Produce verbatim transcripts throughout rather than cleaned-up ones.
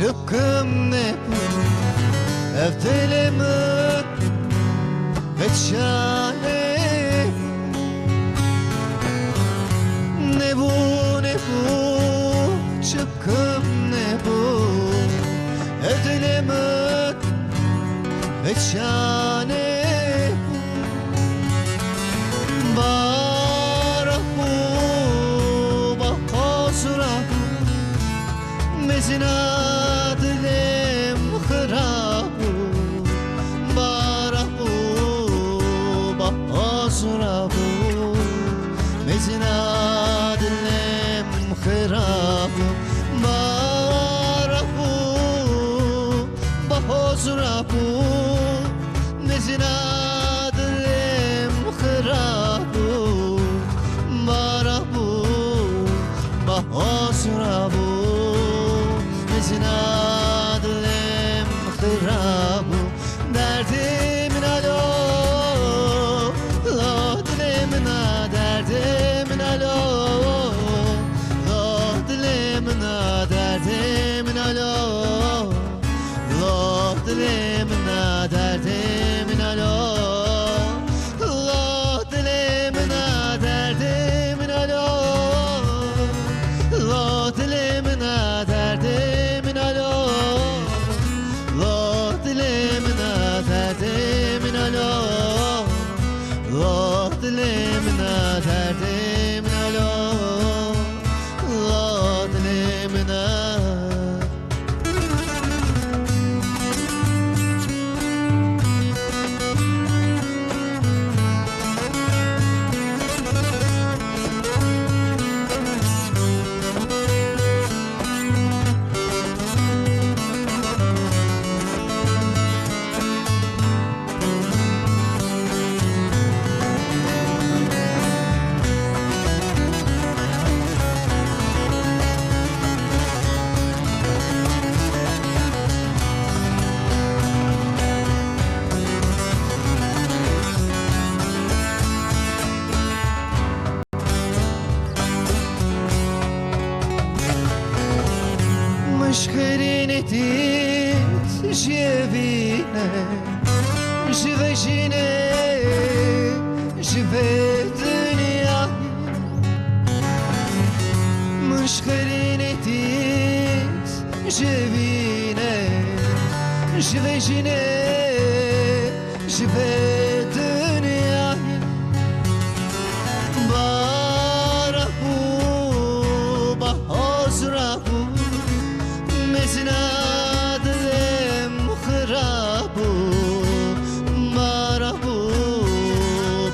Çi bikim nebû, ev dilê min vê çi çare bû. Nebû, nebû, çi bikim nebû, ev dilê min vê çi çare bû. Bara bû, baha zora bû. Mezina dilê min xira bû, bara bû, baha zora bû. Mezina dilê min xira bû, bara bû, baha zora bû. Mezina dilê min xira bû, bara bû, baha zora bû. Mezina dilê min xira bû. Derdê min alo, la dilê min a, derdê min alo, la dilê min a, derdê min alo. La dilê min a, derdê min alo. La dilê min a, derdê min alo. La dilê min a, derdê min alo. La dilê min a, derdê min alo. La dilê min a, derdê min alo. La dilê min a. Min ji xirînê dît ji evîne, ji vejînê, ji vê dinyayê. Min ji xirînê dît ji evîne, ji vejînê, ji vê dinyayê. Bara bû, baha zora bû, mezina dilê min xira bû. Bara bû,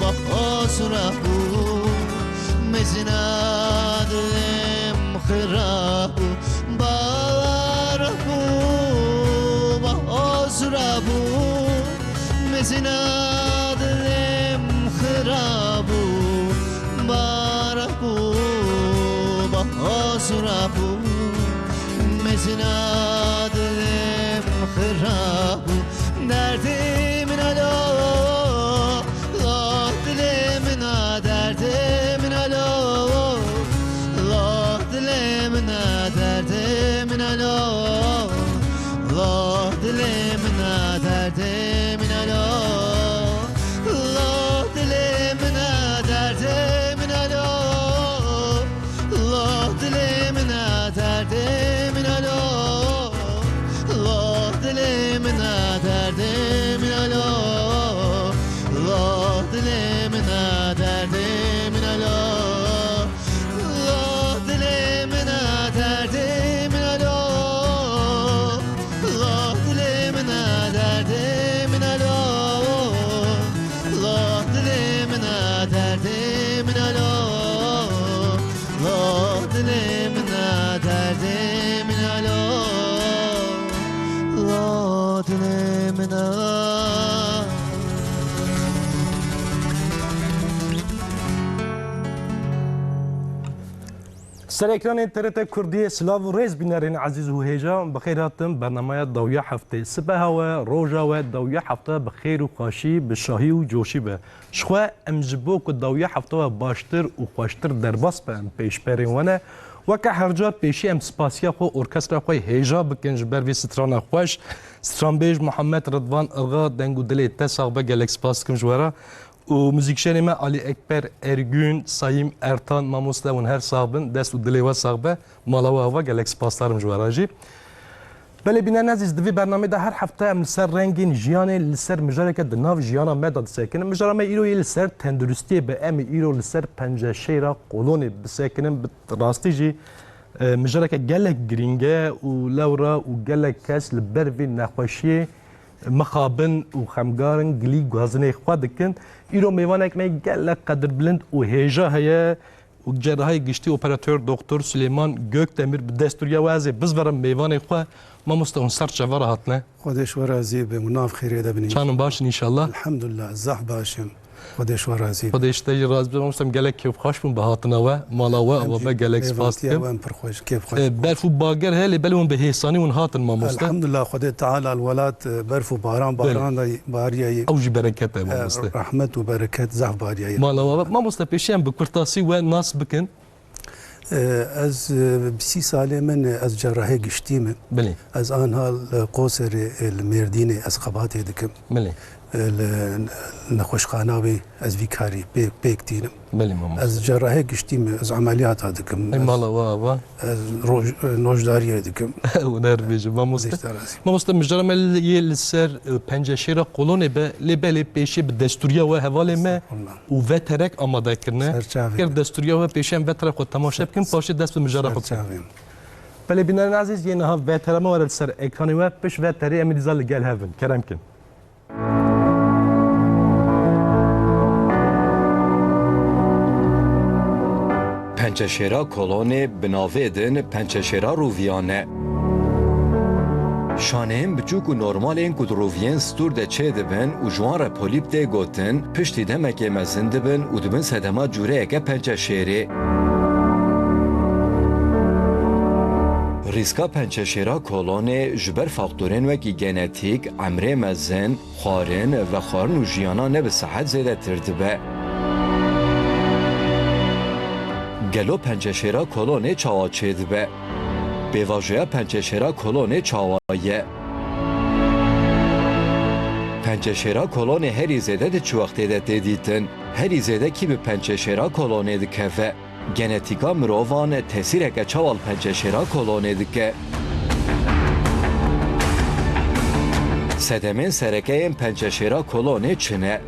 baha zora bû, mezina dilê min xira bû. Bara bû, baha zora bû, mezina dilê min xira bû. Bara bû, baha zora bû, mezina dilê min xira bû. Derdê min alo, la dilê min a, derdê min alo. La dilê min a, derdê min alo. La dilê min a, derdê min alo. La dilê min a, derdê min alo. La dilê min a, derdê min alo. La dilê min a, derdê min alo. La dilê min a, derdê min alo. La dilê min a, derdê min alo. La dilê min a, derdê min alo. La dilê min a, derdê min alo. La dilê min a, derdê min alo. La dilê min a. Ser ekranên T R T Kurdiyê silav û rêz bînerên ezîz û hêja, bi xêr hatin bernameya dawiya heftê. Sibeha we, roja we, dawiya hefte bi xêr û xweşî, bi şahî û coşî be. Ji xwe em ji bo ku dawiya hefte we baştir û xweştir derbas be, em pêşberên we ne. Weke her car pêşî em spasiya xwe orkestra xwe hêja bikin ji ber vê strana xweş. Stranbêj Muhammed Ridvan Irga, deng û dilê te sax be, gelek spas dikim ji we re. Û muzîkjenê me Alî Ekber Ergün, Sayîm Ertan, mamoste hûn her sax bin, dest û dilê we sax be, mala we ava, gelek spasdar im ji we re jî. Belê bînerên ezîz, di vî bernameyê de her hefte em li ser rengên jiyanê, li ser mijareke di nav jiyana me de disekinin. Mijara me îro yê li ser tenduristiyê be, em ê îro li ser penceşêra qolonê bisekinin. Bi rastî jî, e, mijareke gelek girîng e û lewra û gelek kes li ber vê nexweşiyê mixabin û xemgar in, gilî gazinê xwe dikin. Îro mêvanek me gelek qedirbilind û hêja heye û cerrahê giştî operator doktor Silêman Gökdemir, bi destûriya we ez ê bizverim mêvanê xwe. Mamoste, hûn ser çava re hatine? Xwedê ji we razî be û nav xêrê de bin. Çanin baş in înşallah? Elhamdulillah, zehf baş im. Xwedê ji we razî be. Xwedê ji te jî razî be. Mamoste, em gelek kêfxweş bûn bi hatina we. Mala we ava be, gelek spas dikim. Mêvantiya we em pir xweş, kêfxweş bûn. E, berf û bager heye, lê belê hûn bi hêsanî hûn hatin, mamoste. Elhamdulillah, Xwedê Teala li welat, e, berf û baran, belê, baran da bariye ye. Ew jî bereket e, e, mamoste. Rehmet û bereket zehf bariye ye. Mala we ava. Mamoste, pêşî em bi kurtasî we nas bikin. E, ez, e, bi sî salê min, e, ez cerrahê giştî me. Belê. Ez anha li Qoserê, e, li Mêrdînê ez xebatê dikim. Belê. E, li nexweşxana wê ez vî karî pê-, pêk tînim. Belê mamoste. Ez cerrahê giştî me, ez emeliyata dikim. Ey mala we ava. Ez roj-, e, nojdariyê dikim. Hûn her bêjin, mamoste. Xwedê ji te razî. Mamoste, mijara me li, yê li ser, e, penceşêra qolonê be, lê belê pêşê bi destûriya we hevalê me Estağfurullah. Û veterek amade kirine. Ser çavê. Ger destûriya we pêşê em veterek xwe temaşe bikin, paşê dest bi mijara xwe bikin. Ser çavê. Belê bînerên ezîz, yê niha vetere me were li ser ekranê we, pişt veterê em ê dîsa li gel hev bin. Kerem kin. Penceşêra kolonê bi navê din penceşêra rûviyan e. Şaneyên biçûk û normalên ku di rûviyên stûr de çêdibin û ji wan re polîp tê gotin, piştî demekê mezin dibin û dibin sedema cûreyeke penceşêrê. Rîska penceşêra kolonê ji ber faktorên wekî genetîk, emrê mezin, xwarin, vexwarin û jiyana ne bi sihet zêdetir dibe. Gelo penceşêra kolonê çawa çêdibe? Pêvajoya penceşêra kolonê çawa ye? Penceşêra kolonê herî zêde di çi wextê de tê dîtin? Herî zêde kî bi penceşêra kolonê dikeve? Genetîka mirovan tesîreke çawa li penceşêra kolonê dike? Sedemên sereke yên penceşêra kolonê çi ne?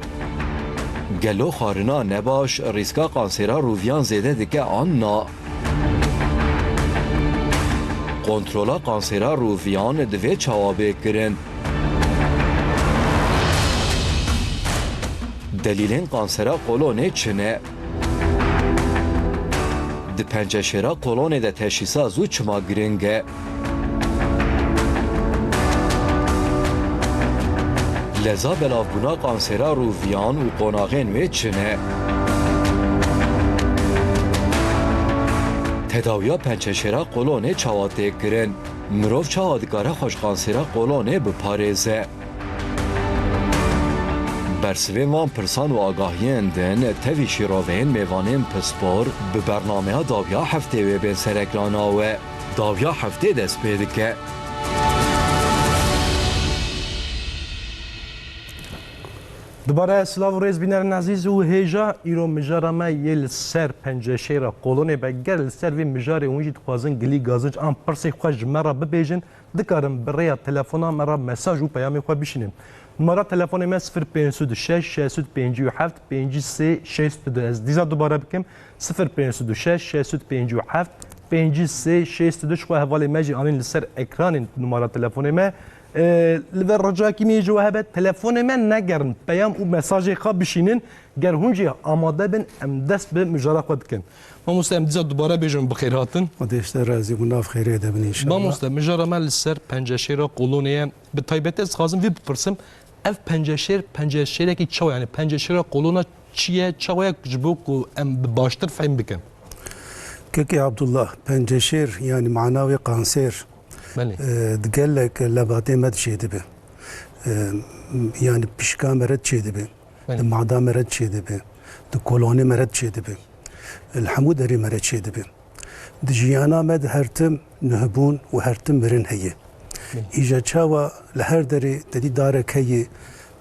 Gelo xwarina nebaş rîska kansêra rûviyan zêde dike an na? Kontrola kansêra rûviyan divê çawa bê kirin? Delîlên kansera kolonê çi ne? Di penceşêra kolonê de teşhîsa zû çima giring e? Leza belavbûna kansera rûviyan û qonaxên wê çi ne? Tedawiya penceşêra kolonê çawa tê kirin? Mirov çawa dikare xwe ji kansera kolonê biparêze? Bersivên van pirsan û agahiyên din tevî şîroveyên mêvanên pispor bi bernameya dawiya heftê wê bên ser ekrana we. Dawiya heftê dest pê dike. Dubare silav û rêz bînerên ezîz û hêja, îro mijara me yê li ser penceşêra kolonê be. Ger li ser vê mijarê hûn jî dixwazin gilî gazinc an pirsê xwe ji me re bibêjin, dikarin bi rêya telefona me re mesaj û peyamê xwe bişînin. Numara telefonê me sifir pênc sed û şeş, şeş sed pêncî û heft, pêncî sê şêst û du. Ez dîsa dubare bikim, sifir pênc sed û şeş, şeş sed pêncî û heft, pêncî sê şêst û du. Ji xwe hevalê me jî anîn li ser ekranên numara telefonê me. Ee, li vir ricakî me ji we hebe, telefonê me negerin, peyam û mesajê xwe bişînin. Ger hûn jî amade bin, em dest bi mijara xwe dikin. Mamoste, em dîsa dubare bêjin bi xêr hatin. Xwedê ji te razî bû, nav xêrê de bin înşallah. Mamoste, mijara me li ser penceşêra kolonê ye. Bi taybetî ez dixwazim vê bipirsim, ev penceşêr, penceşêrekî çawa ye? Yani penceşêra kolona çi ye? Çawa ye ji bo ku em bi baştir fehm bikin? Peki Abdullah, penceşêr, yani mana wê kanser, Belê. e, di gelek lebatê me de çêdibe. E, yani pişka me re çêdibe. Belê. Di mada me re çêdibe. Di kolonê me re çêdibe. Li hemû derê me re çêdibe. Di jiyana me de her tim nuhbûn û her tim mirin heye. Belê. Îja çawa li her derê te dî darek heye,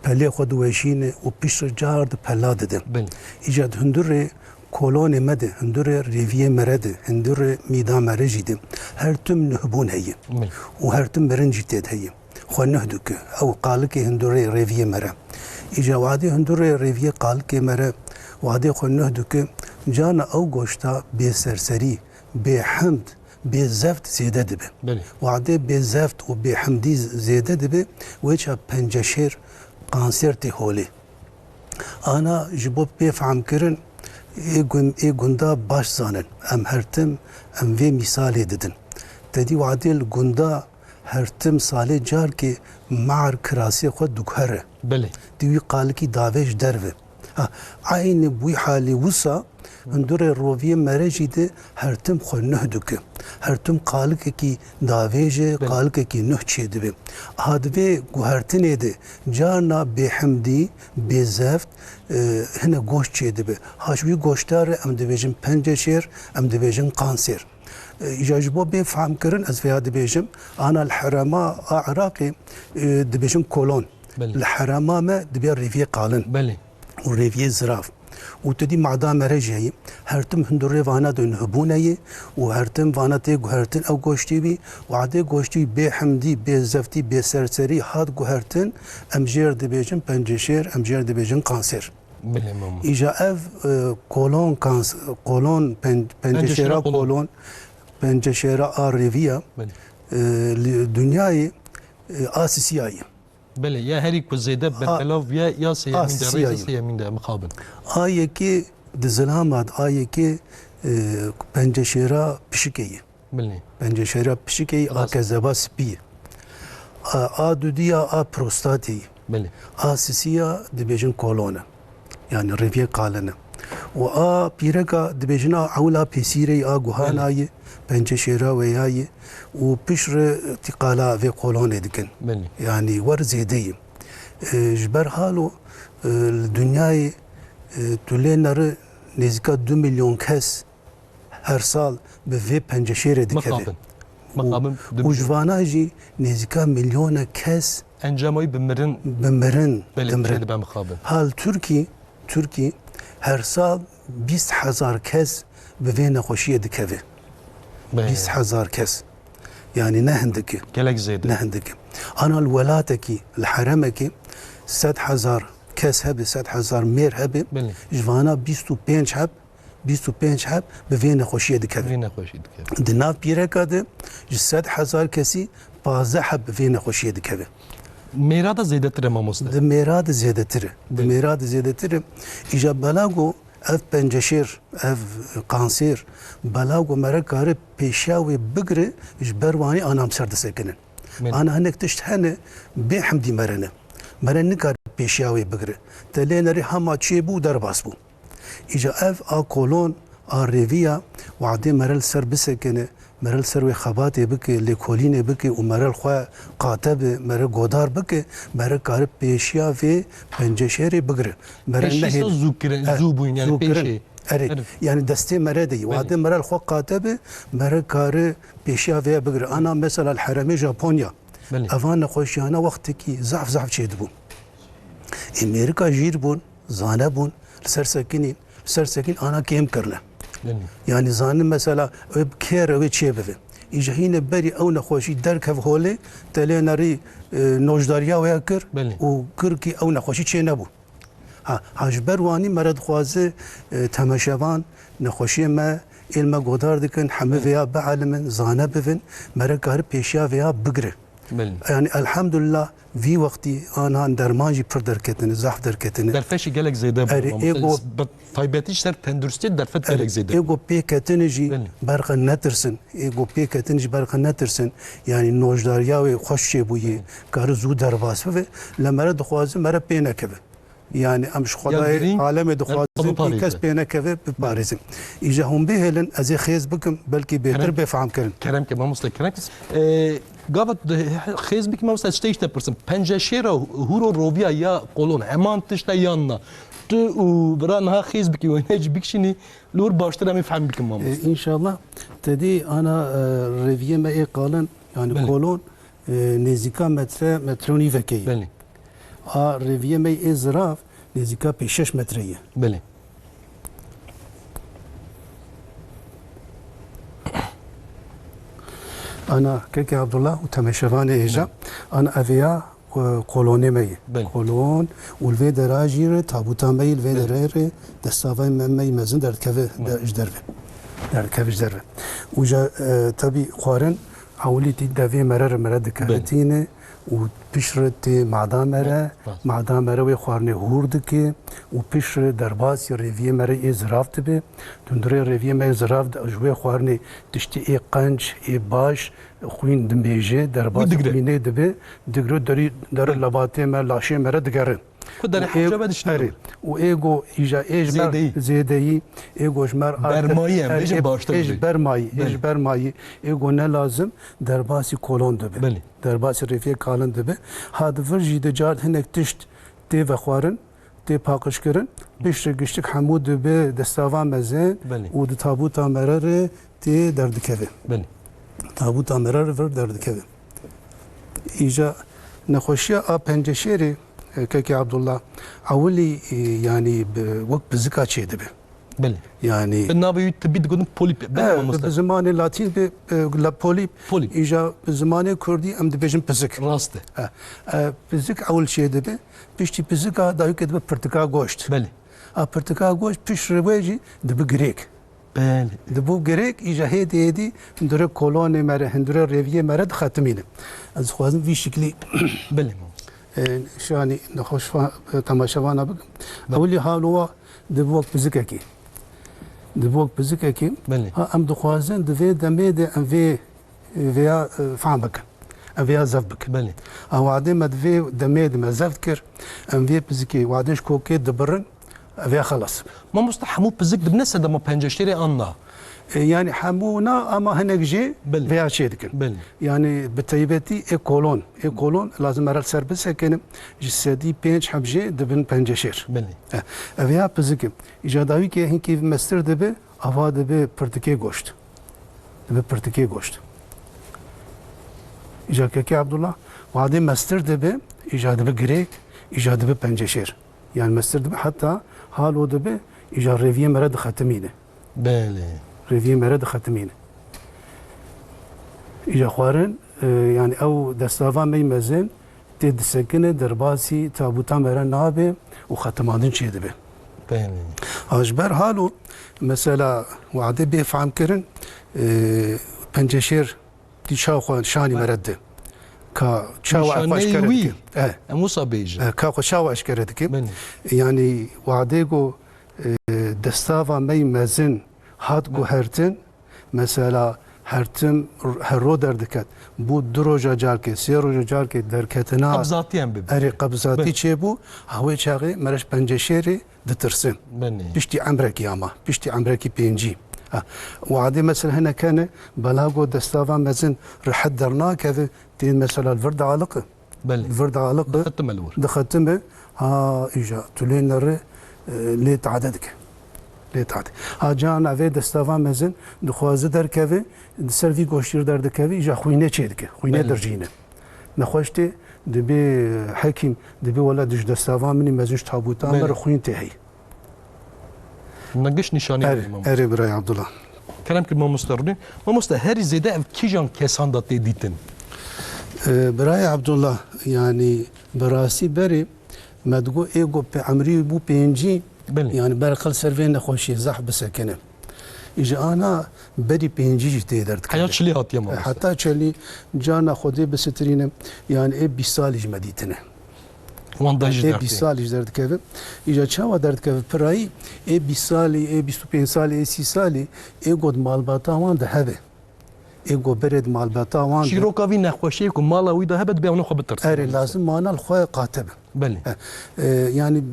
pelê xwe diweşîne û piştre car di pela dide. Belê. Îja di hundirê kolonê me de, hundirê rêviyê me re de, hundirê mîda me re jî de her tim nuhbûn heye. Belê. Û her tim mirin jî tê de heye. Xwe nuh dike. Ew qalikê hundirê rêviyê me re. Îja wadê hundirê rêviyê qalikê me re wadê xwe nuh dike, carna ew goşta bê serserî, bê hemd, bê zeft zêde dibe. Belê. Wadê bê zeft û bê hemdî zêde dibe, wê ça penceşêr kanser tê holê. Ana ji bo pê fehmkirin, ê gund, ê gunda baş zanin. Em her tim, em vê mîsalê didin. Te dî wadê li gunda her tim salê carkê mar kirasê xwe diguhere. Belê. Di wî qalikî davêj derve. Ha, eynî wî halê wisa hundirê roviyê me re jî de her tim xwe nuh dike. Her tim qalikekî davêje, Belê. qalikekî nuh çêdibe. Ha di vê guhertinê de carna bêhemdî, bêzeft, e, hine goşt çêdibe. Ha ji wî goşta re em dibêjin penceşêr, em dibêjin kanser. E, îja ji bo bê fehmkirin ez vêya dibêjim, ana li herema a Iraqê, e, dibêjin kolon. Belê. Li herema me dibe rêviyê qalin. Belê. Û rêviyê zirav. Û tu dî mada me re jî heyî. Her tim hundirê vana de nuhbûne yê û her tim vana tê guhertin ew goştî bî. Wadê goştî bê hemdî, bê zeftî, bê serserî hat guhertin, em jêr dibêjin penceşêr, em jêr dibêjin kanser. Belê mama. Îja ev, e, kolon kans-, kolon pen-, penceşêra kolon, penceşêra a rêviya, Belê. e, li dinyayê, e, a sisiya ye. Belê, ya herî ku zêde A, berfelav bûye, ya a sêyemîn de sisiya rêze ye. Sêyemîn de mixabin. A yekê di zilama de, a yekê, e, penceşêra pişikê ye. Belê. Penceşêra pişikê ye, a Rast. kezeba spî ye. A, a dudiya a prostatê ye. Belê. A sisiya dibêjin kolon e. Yani rêviyê qalin e. Û a pîreka dibêjin a ewla pêsîrê ye, a guhana Belê. ye, penceşêra wê ya ye û piştre tîqala vê kolonê dikin. Belê. Yani wer zêde ye. E, ji ber halo, e, li dinyayê, e, tu lê neri nêzîka du milyon kes her sal bi vê penceşêrê dikeve. Mixabin. Û, Mixabin, û ji vana jî nêzîka milyona kes Encama wî bi mirin bi mirin Belê, dimrin. Dibe mixabin. Hal Tirkî, Tirkî her sal bîst hezar kes bi vê nexweşiyê dikeve. Belê. Bîst hezar kes. Yani ne hindike. Gelek zêde. Ne hindike. Ana li welatekî, li heremekî sed hezar kes hebe, sed hezar mêr hebe, Belê. ji vana bîst û pênc heb, bîst û pênc heb bi vê nexweşiyê dikeve. Vê nexweşî dikeve. Di nav pîreka de ji sed hezar kesî pazdeh heb bi vê nexweşiyê dikeve. Mêra de zêdetir e mamoste. Di mêra de zêdetir e. Di Belê. mêra de zêdetir e. Îja belago ev penceşêr, ev kanser, belago mere kare pêşiya wê bigire, ji ber wanî ana em ser disekinin. Belê. Ana hinek tişt hene bê hemdî mere ne. Mere nikare pêşiya wê bigire. Te lê nerî hema çêbû derbas bû. Îca ev a kolon, a rêviya, wadê mere li ser bisekine, mere li ser wê xebatê bike, lêkolînê bike û mere li xwe qate be, mere godar bike, mere kare pêşiya vê penceşêrê bigire. Mere Pêşî nehêle. Zû kirin, Er, zû bûyîn, yani zû kirin. Pêşê. Erê, Erê. Yani destê mere de yî. Belê. Wadê mere li xwe qate be, mere kare pêşiya vê bigire. Ana mesela li heremê Japonya. Belê. Eva nexweşiyana wextekî zaf zaf çêdibû. Ê Mêrika jîr bûn, zane bûn, li ser sekinî, li ser sekîn ana kêm kirine. Belê. Yani zanin mesela ew bi kêr ew ê çê bive. Îja hîne berî ew nexweşî derkev holê, te lê nerî, e, nojdariya wê kir Belê. Û kir kî ew nexweşî çê nebû. Ha, ha ji ber wanî mere dixwaze, e, temeşevan, nexweşiyê me, êl me godar dikin, hemî Belê. Vêya bielimin, zane bivin, mere kare pêşiya vêya bigire. Belê. Yani elhamdulillah vî wextî aniha derman jî pir derketine, zaf derketine. Derfet jî gelek zêde bû. Erê, mamoste. Ê go Bi taybetî ji ser tenduristiyê derfet Erê, gelek zêde. Ê go pê ketine jî Belê. Berxe netirsin. Ê go pê ketine jî berxe netirsin. Yani nojdariya wê xweş çêbûyî, Belê. Kare zû derbas bibe. Le mere dixwaze mere pê nekeve. Yani em ji Xwedayê alemê dixwazin, kes pê nekeve, biparêzin. Îja hûn bihêlin, ez ê xêz bikim, belkî bêtir bê fehmkirin. Kerem ke mamoste, kerem ke. Ee, gava xêz bikî mamoste, ez tiştek ji te pirsim. Penceşêra hûro roviya ya kolon, heman tişt e yan na? Tu û bira niha xêz bikî, wêne jî bikişînî, li wir baştir em ê fehm bikin mamoste. Ee, înşallah, te dî ana, e, reviyê me ê qalin, yani kolon, e, nêzîka metre, metre û nîvekê ye. Belê. A reviyê me ê zirav nêzîka pênc şeş metre ye. Belê. Ana kekê Abdullah û temaşevanê hêja, ana ev ya, e, kolonê me ye. Belê. Kolon û li vê dera jî re tabûta me yî, li vê derê re destava me, me yî mezin derdikeve de, ji derve. Derdikeve ji derve. Û ja, e, tabî xwarin ewilî tî devê mere re mere dikeve tîne. Û piştre tê mada mere, mada mere wê xwarinê hûr dike û piştre derbasî rêviyê mere ê zirav dibe. Tundurê rêviyê me ê zirav de ji wê xwarinê tiştî ê qenc, ê baş, xwîn dimêje, derbasî xwînê dibe, digre derî, derî lebatê me, laşê mere digere. Ku derê hewce ve diştî. Û ê go îja ê ji mer zêdeyî, ê go ji mer bermayî, em bêjin baştir ê ji bermayî, ê ji bermayî, ê go ne lazim derbasî kolon dibe. Belê. Derbasî rêviyê kalin dibe. Ha di vir jî de car hinek tişt tê vexwarin, tê paqijkirin. Piştre giştik hemû dibe destava mezin û di tabûta mere re tê derdikeve. Belê. Tabûta mere re vir derdikeve. Îja nexweşiya a penceşêrê, e, kekê Abdullah, ewilî, e, yanî bi, wek pizika çêdibe. Belê. Yanî bi navê wî tibî digotin polîp. Belê, mamoste. Bi zimanê latîn bi, e, la polîp. Polîp. Îja bi zimanê kurdî em dibêjin pizik. Rast e. E, e, pizik ewil çêdibe. Piştî pizika dayûkê dibe pirtika goşt. Belê. A pirtika goşt piştre wê jî dibe girêk. Belê. Dibû girêk, îja hêdî hêdî hindure kolonê me re, hindure rêviyê me re dixetimîne. Ez dixwazim vî şiklî, belê, e, şanî nexweş fa-, e, temaşevana bikim. Belê. Ewilî halo wa dibe wek pizikekî. Dibe wek pizikekî. Belê. Ha, em dixwazin di vê demê de em vê vêya, e, fehm bikin. Em vêya zeft bikin. Belê. A wadê me di vê demê de me zeft kir, em vê pizikê wadê ji kokê dibirin, ev ya xelas. Mamoste, hemû pizik dibine sedema penceşêrê an na? E, yani hemû na, ama hinek jî, belê, vêya çê dikin. Belê. Yani bi taybetî ê kolon. Ê kolon lazim me re li ser bisekinin. Ji sedî pênc heb jê dibin penceşêr. Belê. E, ev ya pizik e. Îca dawî ke hinkî mestir dibe, ava dibe pirtikê goşt. Dibe pirtikê goşt. Îca kekê Abdullah, wadê mestir dibe, îca dibe girêk, îca dibe penceşêr. Yani mestir dibe, heta halo dibe, îca rêviyê me re dixetimîne. Belê. Rêviyê me re dixetimîne. Îca xwarin, e, yani ew destava me yî mezin, tê disekine, derbasî tabûta me re nabe û xetimandin çêdibe. Belê. Ha, ji ber halo, mesela, wadê bê fehm kirin, e, penceşêr tî çawa xwe şanî me re dide. Ka çawa ev xwe eşkere dike. E. Em wisa bêjin. E, ka xwe çawa eşkere dike. Belê. Yani wadê go, e, destava me yî mezin hat guhertin, mesela, her tim, her ro derdiket. Bû du roja carkê, sê roja carkê derketina. Qebzatî em bibînin. Erê, qebzatî çêbû, ha wê çaxê me re ji penceşêrê ditirsin. Belê. Piştî emrekî ama, piştî emrekî pêncî. Ha, wadê mesela hinek hene, belago destava mezin rehet dernakeve, tên mesela li vir dialiqe. Belê. Vir dialiqe. Dixetime li wir. Dixetime. Ha, îja, tu lê nere, e, lê tade dike. Lê tade. Ha, carna vê destava mezin dixwaze derkeve, di ser vî goştî re derdikeve, îja xwînê çêdike. Xwînê, belê, dirjîne. Nexweş tê, dibê hekîm, dibê wela di ji destava min î mezin ji tabûta me re, belê, xwîn tê heyî. Hûn giş nîşanî, erê, mamoste. Erê, birayê Abdullah. Kerem kir mamoste rûnê. Mamoste, herî zêde ev kîjan kesan de tê dîtin? Ee, birayê Abdullah, yanî bi rastî berê me digot ê ku pê emrî bû pêncî, belê, yanî ber qil ser vê nexweşiyê zehf bisekine. Ji ana berî pêncî jî tê derdikeve. Heya çilî hatiye, mamoste. Heta çilî, carna Xwedê bisitirîne, yanî ê bîst salî ji me dîtine. Wan de jî, ê bîst salî ji derdikeve. Îja çawa derdikeve? Pirayî ê bîst salî, ê bîst û pênc salî, ê sî salî, ê got malbata wan de hebe. Ê got berê di malbata wan de. Çîroka vî nexweşiyê ku mala wî de hebe, dibê wana xwe bitirsin. Erê, lazim wana li xwe qate be. Belê. He. E, yanî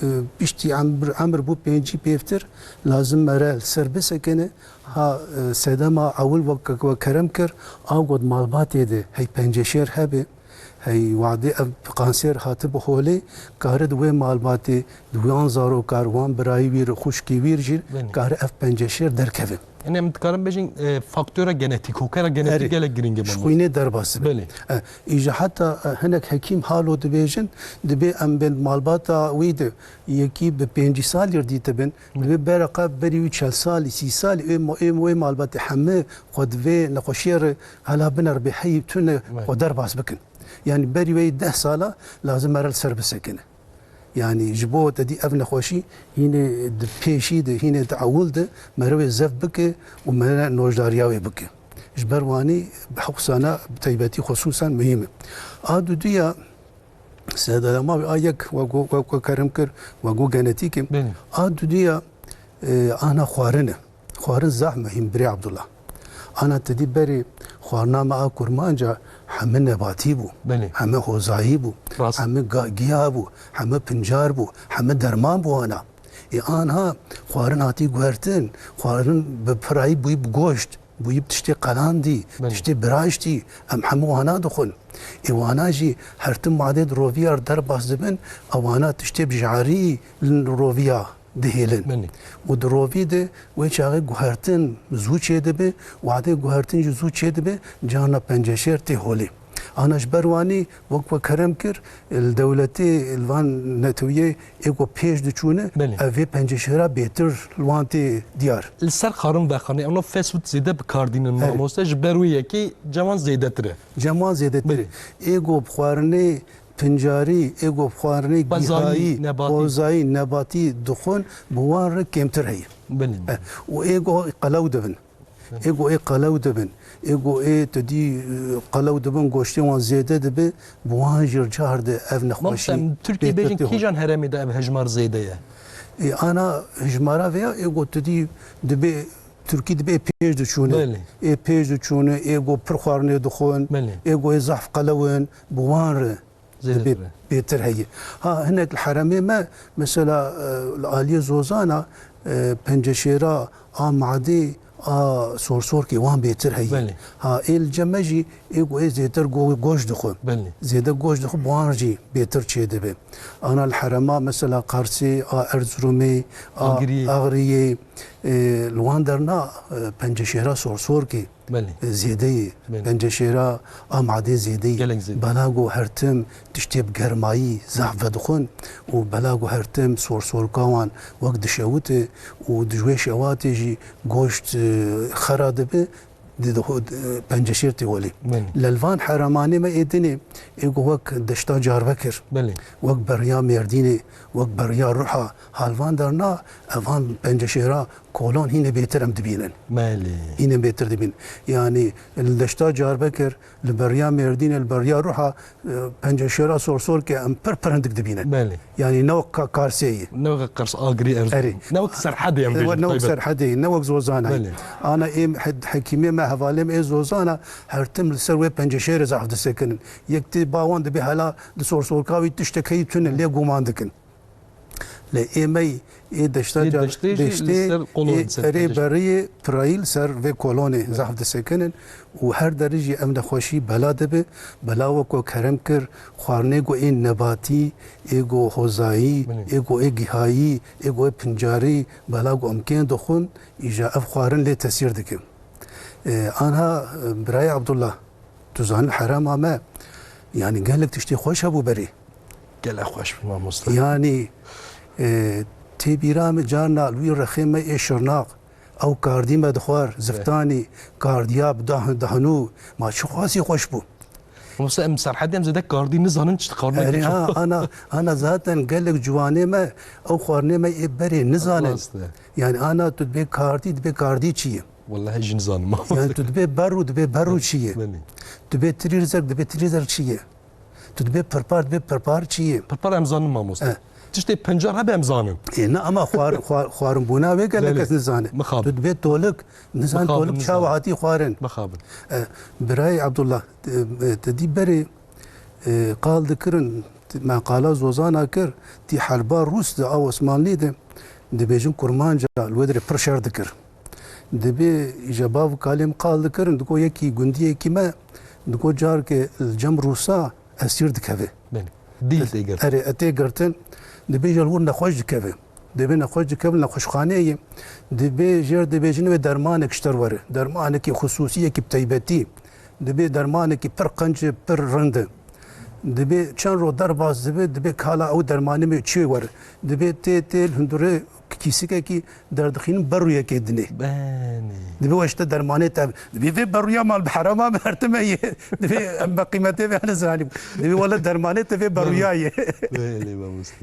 e, piştî emr, emr bû pêncî pêvtir, lazim mere li ser bisekine. Ha, e, sedema ewil wek, wek kerem kir, a got malbatê de hey penceşêr hebe, hey wadê ev kanser hatibi holê, kare di wê malbatê, di wan zarokar, wan birayî wî re, xwişkî wî re jî Belê. kare ev penceşêr derkeve. Yanî em dikarin bêjin, e, faktora genetîk, hokera genetîk Erê, gelek giring e, ji mamoste. xwînê derbas dibe. Belê. E, îja heta, e, hinek hekîm halo dibêjin, dibê em bên malbata wî de yekî bi pêncî salî re dîtibin, Hı. dibê bereqa berî wî çel salî, sî salî, ê mo-, ê wê malbatê hemî xwe di vê nexweşiyê re hela bineribê heyî tune Evet. xwe derbas bikin. Yanî berî wê deh sala lazim mere li ser bisekine. Yanî ji bo te dî ev nexweşî hînê di pêşî de, hînê di ewil de merivê zeft bike û mere nojdariya wê bike. Ji ber wanî bi hewsana bi taybetî xusûsan muhîm e. A duduya sedema wê a yek we go-, we, we kerem kir, we go genetîk e. Belê. A duduya, e, ana xwarin e. Xwarin zaf muhîm birê Abdullah. Ana te dî berê xwarina me a kurmanca heme nebatî bû, Belê. heme hozayî bû, Rast. heme ga-, giya bû, heme pincar bû, heme derman bû ana. Ê anha xwarin hatî guhertin, xwarin bi pirayî bûyî bi goşt, bûyî bi tiştê qelandî, Belê. tiştê biraştî, em hemû wana dixwin. Ê wana jî her tim madê di roviya re derbas dibin, ewana tiştê bi jarî li roviya dihêlin. Belê. Û di rovî de wê çaxê guhertin zû çêdibe, wadê guhertin jî zû çêdibe, carna penceşêr tê holê. Ana ji ber wanî wek we kerem kir, li dewletê, li van netewiyê ê ku pêş diçûne, Belê. ev vê penceşêra bêtir li wan tê diyar. Li ser xwarin vexanê, em no fast food zêde bi kar dînin Erê. mamoste, ji ber wê yekê cem wan zêdetir e. Cem wan zêdetir e. Belê. Ê ku bi xwarinê pincarî, ê ku bi xwarinê Xwezayî, gîhayî, nebatî. xwezayî, nebatî dixwin, bi wan re kêmtir heye. Belê. Eh, û ê ku qelew dibin. Ê ku ê qelew dibin. Ê ku ê tu dî, eh, qelew dibin, goştê wan zêde dibe, bi wan jî car de ev Mamoste, nexweşî em Tirkiyê bêtir bêjin tê hol. kîjan herêmê de ev hejmar zêde ye? Ê, ana hejmara vê ya, ê ku tu dî dibê, Tirkî dibê ê pêş diçûne. Belê. Ê pêş diçûne, ê ku pir xwarinê dixwin, Belê. ê ku ê zehf qelew in, bi wan re Zêdetir dibê e. bêtir heye. Ha, hinek li herêmê me, mesela, e, li aliyê zozana, e, penceşêra a madê, a sorsorkê wan bêtir heye. Belê. Ha, ê li cem me jî ê ku ê zêtir go-, goş dixwe. Belê. Zêde goş dixwe, bi wan jî bêtir çêdibe. Ana li herêma, mesela Qarsê, a Erzurumê, a Agiriyê. Agiriyê, e, li wan derna, e, penceşêra sorsorkê Belê. zêde ye. Belê. Penceşêra a madê zêde ye. Gelek zêde. Bela ku her tim tiştê bi germayî zehf vedixwin û bela ku her tim sorsorka wan wek dişewite û di ji wê şewatê jî goşt, e, xera dibe, di, di, di, penceşêr tê holê. Belê. Li van herêmanê me ê dinê, ê ku wek deşta Carbekir, Belê. wek beriya Mêrdînê, wek beriya Ruha, ha li van derna, evan penceşêra kolon hîne bêtir em dibînin. Belê. Hîne bêtir dibînin. Yanî li deşta Carbekir, li beriya Mêrdînê, li beriya Ruha, e, penceşêra sorsorkê em pir pir hindik dibînin. Belê. Yanî ne wek Ka-, Karsê ye. Ne wek Kars, Agirî, Erzurum. Erê. Ne wek Serhedê em E, bêjin, ne wek taybet. Serhedê, ne wek Zozanayê. Belê. Ana ê hed-, hekîmê me, hevalê me ê Zozana her tim li ser wê penceşêrê zehf disekinin. Yek tê ba wan dibê hela di sorsorka wî tiştek heyî tune lê guman dikin. Lê ê me ê deşta Ê ca-, deştê jî li deştê ser qolon ê ser erê penceşêr. beriyê pirayî li ser vê kolonê zehf disekinin û her derî jî ev nexweşî bela dibe. Bela wek ku kerem kir, xwarinê ku ê nebatî, ê ku hozayî, Belê. ê ku ê gihayî, ê ku ê pincarî, bela ku em kên dixwin, îja ev xwarin lê tesîr dike. E, anha, e, birayê Abdullah, tu zanî herêma me, yanî gelek tiştê xweş hebû berê. Gelek xweş bû mamoste. Yanî, e, tê bîra min carna li wî rexê me ê Şirnaq, ew kardî me dixwar, ziftanî, kardiya bi dahn-, dahnû, ma çi xwasî xweş bû. Mamoste, em Serhedê em zêde kardî nizanin, çi karna Erê, ha, ana, ana zaten gelek ciwanê me, ew xwarinê me ê berê nizanin. Rast e. Yanî ana tu dibê kardî, dibê kardî çi ye? Wellahî jî nizanim. Yanî tu dibê berû, dibê berû çi ye? Belê. Tu dibê tirîrzek, dibê tirîrzek çi ye? Tu dibê pirpar, dibê pirpar çi ye? Pirpar em zanin mamoste. Eh. Tiştê pincar hebe em zanin. Ê, ne, ama xwar-, xwar-, xwarinbûna wê gelek Belê. kes nizane. Mixabin. Tu dibê tolik, nizan Mixabin, tolik çawa nizan. hatî xwarin. Mixabin. Eh, birayê Abdullah, eh, eh, te dî berê, eh, qal dikirin, T-, me qala Zozana kir, tî herba Rûs de a Osmanlî de, dibêjin kurmanca li wê dirê pir şer dikir. Dibê îja bav û kalê em qal dikirin, diko yekî gundiyekî me, diko carke li cem Rûsa esîr dikeve. Belê. Dîl tê girtin. Erê, e tê girtin. Dibê jî li wir nexweş dikeve. Dibê nexweş dikeve nexweşxaneyê. Dibê jêr dibêjin wê dermanek ji te re were. Dermanekî xisûsî, yekî bi teybetî. Dibê dermanekî pir qenc e, pir rind e. Dibê çend roj derbas dibe, dibê kala ew dermanê me çê were. Dibê tê, tê li hundirê kîsikekî derdixînin berûyekê dinê. Benê. Dibê we işte dermanê te. Dibê vê berûya mal bi herama me hertime ye. Dibê em be qîmetê vê hene zanî. Dibê wele dermanê te vê berûya ye. Belê, mamoste.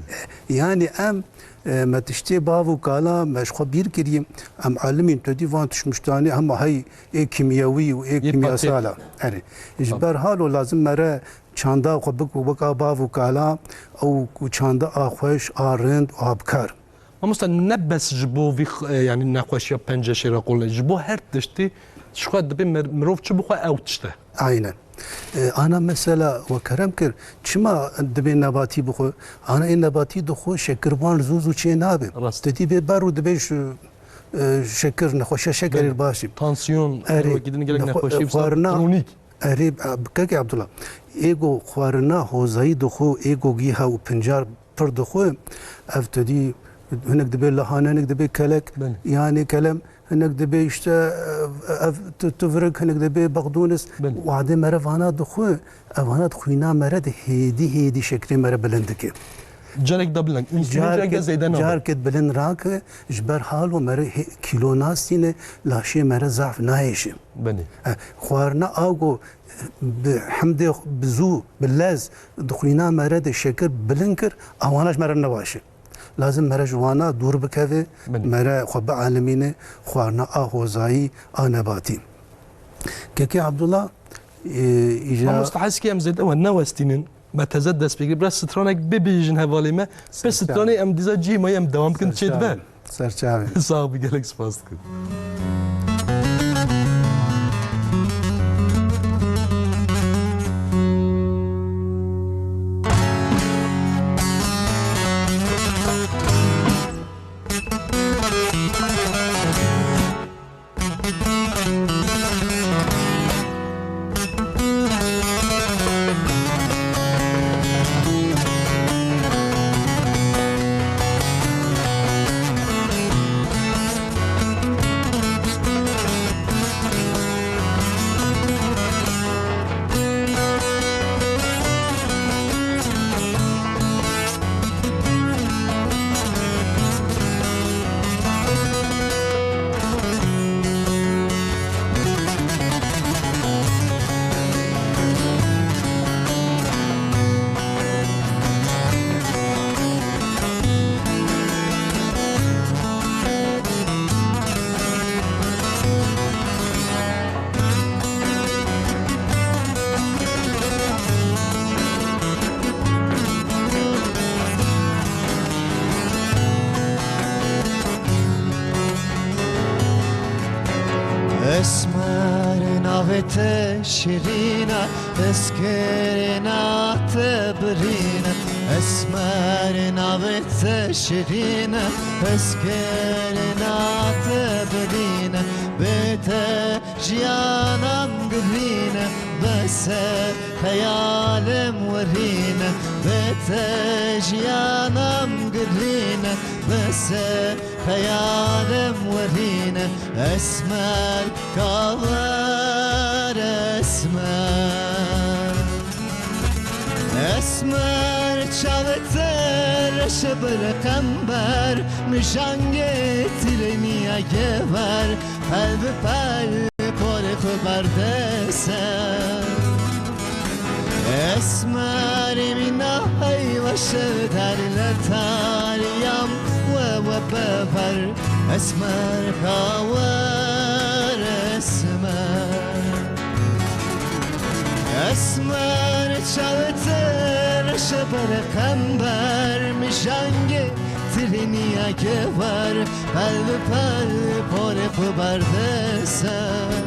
Yani em, e, me tiştê bav û kala me ji xwe bîr kiriye. Em elimîn tu dî van tişmiştanê hema hey ê kîmyewî û ê Yê kîmyasala. Erê. Ji Tamam. ber halo lazim mere çanda xwe bik weka bav û kala ew ku çanda a xweş, a rind, a bikar. Mamoste, ne bes ji bo vî x-, e, yani nexweşiya penceşê re qol e. Ji bo her tiştî ji xwe dibê mer-, mirov çi bixwe ew tişt e. Aynen. E, ana mesela we kerem kir, çima dibê nebatî bixwe? Ana ê nebatî dixwe şekirvan zû zû çê nabe. Rast. Te dî bê ber û dibê şu, e, şekir, nexweşiya şekerê Belê. baş e. Tansiyon, Erê, wekî din gelek nexwe-, nexweşî, e, xwarina, kronîk. Erê, e, kekê Abdullah, ê go xwarina hozayî dixwe, ê go giha û pincar pir dixwe, ev tu dî hinek dibê lahane, hinek dibê kelek, Belê. yanê kelem, hinek dibê işte, e, ev tu, tu virik, hinek dibê bexdûnis. Belê. Wadê mere vana dixwe, ev vana di xwîna mere de hêdî hêdî şekrê mere bilind dike. Carek da bilind. Însulîn carek zêde nabe. Carek bilind rake, ji ber halo mere hê-, kîlo nastîne, laşê mere zaf nahêşe. Belê. E, xwarina a go bi hemdê bi zû, bi lez di xwîna mere de şekir bilind kir, a wana ji mere ne baş e. Lazim mere ji wana dûr bikeve, Belê. mere xwe bialimîne, xwarina a hozayî, a nebatî. Kekê Abdullah, e, îja Mamoste, hez ke em zêde we newestînin, me teze dest pê kir. Biraz stranek bibêjin hevalê me. Pir Ser stranê çavê. em dîza cihê me em dewam bikin Ser çê dibe. çavê. Ser çavê. Sağ ol, gelek spas dikim. Esmer navê te şirîn e, ez kerê na te birîn e. Esmer navê te şirîn e, ez kerê na te birîn e. Bê te jiyanan girîn e, bes e xeyalim wirîn e. Bê te jiyanan girîn e, bes e xeyalim wirîn e. Esmer kaver esmer. Esmer çavê te reşe bir qember, mijangê tirêniya gever, pel bi pel porê xwe berde ser. Esmerê mîna heyva şev derî le tariyam we we bever. Esmer kawer esmer. Esmer çavê te reşe bere qember, mijangê tirêniya gever, pel bi pel porê xwe berde ser.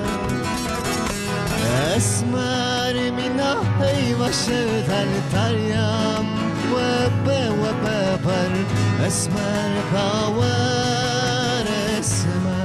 Esmer mîna heyva şev derî tariyam We be, we be wer, esmer ka wer esmer.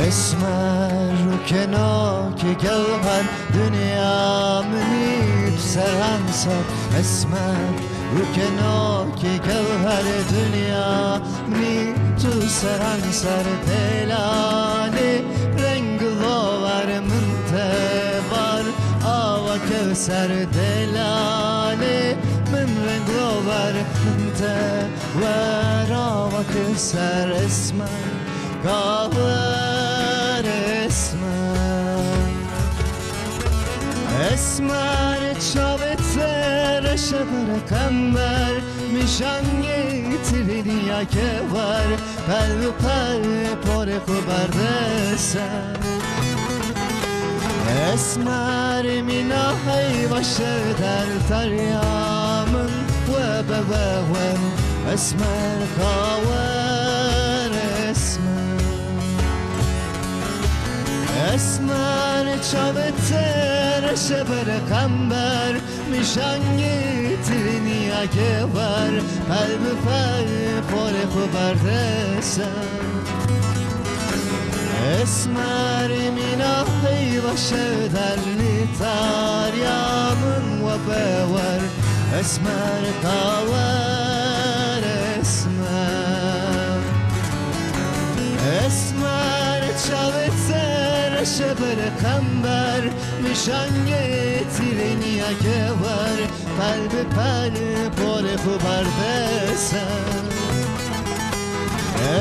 Esmer û kenakê gewher, dinya min î tu seran ser. Esmer û kenakê gewher, dinya min î tu seran ser. Delalê reng lover min te var, awa kewser. Delalê min reng lover min te war, awa kewser. Esmer ka wer esmer. Esmer çavê te reşe ber qember, min şangê tirêniya ke wer, pel bi pel porê xwe berde ser. Esmer mîna heyva şev der li tariya min, we be we we, esmer ka wer esmer. Esmer çavê te reşe ber qember, min şangê tirêniya ke wer, pel bi pel porê xwe berde ser. Esmer mîna heyva şev der li tariya min, we be wer, esmer ka wer esmer. Esmer çavê te reşe ber qember, min şangê tirêniya ke wer, pel bi pel porê xwe berde ser.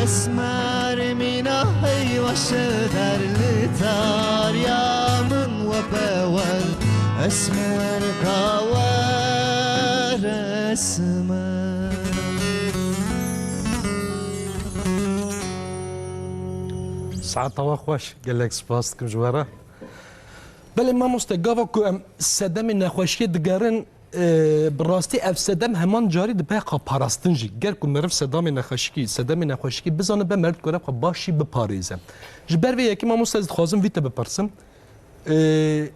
Esmer mîna heyva şev der li tariya min, we be wer, esmer ka wer esmer. Saeta we xweş, gelek spas dikim ji we re. Belê mamoste, gava ku em sedemê nexweşiyê digerin, e, bi rastî ev sedem heman carî dibe xwe parastin jî. Ger ku meriv sedamê nexweşikî, sedemê nexweşikî bizane, be meriv dikare xwe baş jî biparêze. Ji ber vê yekê mamoste, ez dixwazim vî te bipirsim. E,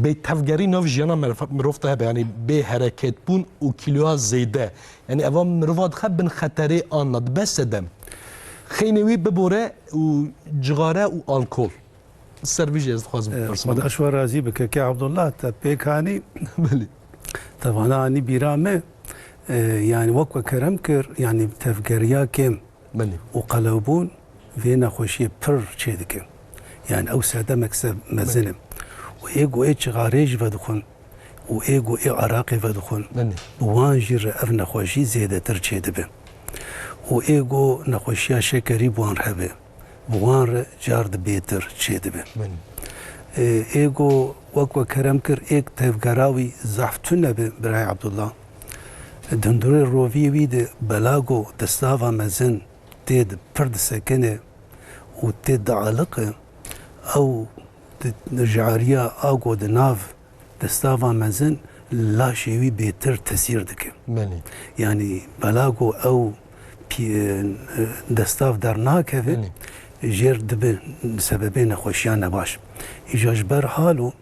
bêtevgerî nav jiyana merf-, mirov de hebe, yanî bê hereketbûn û kîloya zêde. Yanî eva mirova dixe bin xeterê an na, dibe sedem. Xeynê wî bibore û cixare û alkol. Ser vî jî ez dixwazim, e, bipirsim. Xweda ji we razî bike, kek Abdullah, te pêk anî. Belê. Te vana anî bîra me, e, yanî wek we kerem kir, yanî tevgeriya kêm, belê, û qelewbûn vê nexweşiyê pir çêdike. Yanî ew sedemek se mezin e. Belê. Û ê ku ê çixarê jî vedixwin, û ê ku ê eraqê vedixwin, belê, bi wan jî re ev nexweşî zêdetir çêdibe. Û ê ku nexweşiya şekerî bi wan hebe, bi wan re car di bêtir çêdibe. Belê. Ê, ê ku wek we kerem kir, êk tevgera wî zehf tune be, birayê Abdullah, di hundirê roviyê wî de bela ku destava mezin tê di pir disekine û tê dialiqe, ew di, di jariya a ku di nav destava mezin laşê wî bêtir tesîr dike. Belê. Yanî bela ku ew pî-, e, destav dernakeve, belê, jêr dibe sebebê nexweşiya nebaş. Îja ji ber halo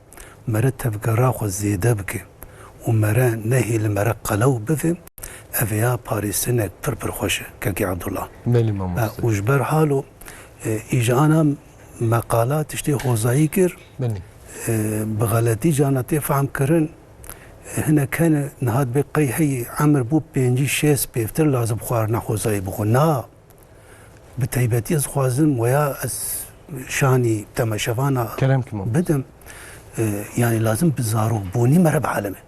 mere tevgera xwe zêde bike û mere nehêle mere qelew bive, ev ya parêzinek pir pir xweş e, kekê Abdullah. Belê mamoste. E, û ji ber halo, e, îja ana me qala tiştê hozayî kir, belê, e, bi xeletî cana tê fehm kirin, e, hinek hene niha dibê qey heyî emir bû pêncî şêst pêvtir lazim xwarina hozayî bixwe. Na, Bi taybetî ez xwazim weya ez şanî temeşevana Kerem ki mam. bidim. E, yani lazim bi zarokbûnî mere bielime.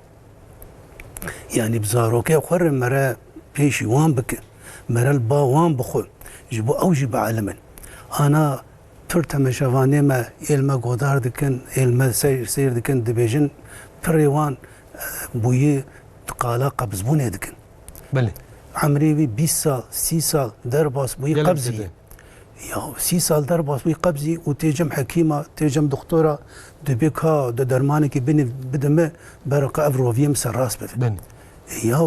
Yani bi zarokê xwe re mere pêşî wan bike. Mere li ba wan bixwe. Ji bo ew jî bielimin. Ana pir temeşevanê me, êl me godar dikin, êl me seyr, seyr dikin, dibêjin pirê wan, e, bûyî qala qebzbûnê dikin. Belê. Emrê wî bîst sal, sî sal derbas bûyî Gelek qebzî. dide. Ya sî sal derbas bûyî qebzî û tê cem hekîma, tê cem doktora, dibê ka de dermanekî binî bide me, berqa ev roviyê min ser rast bibe. Belê. E, ya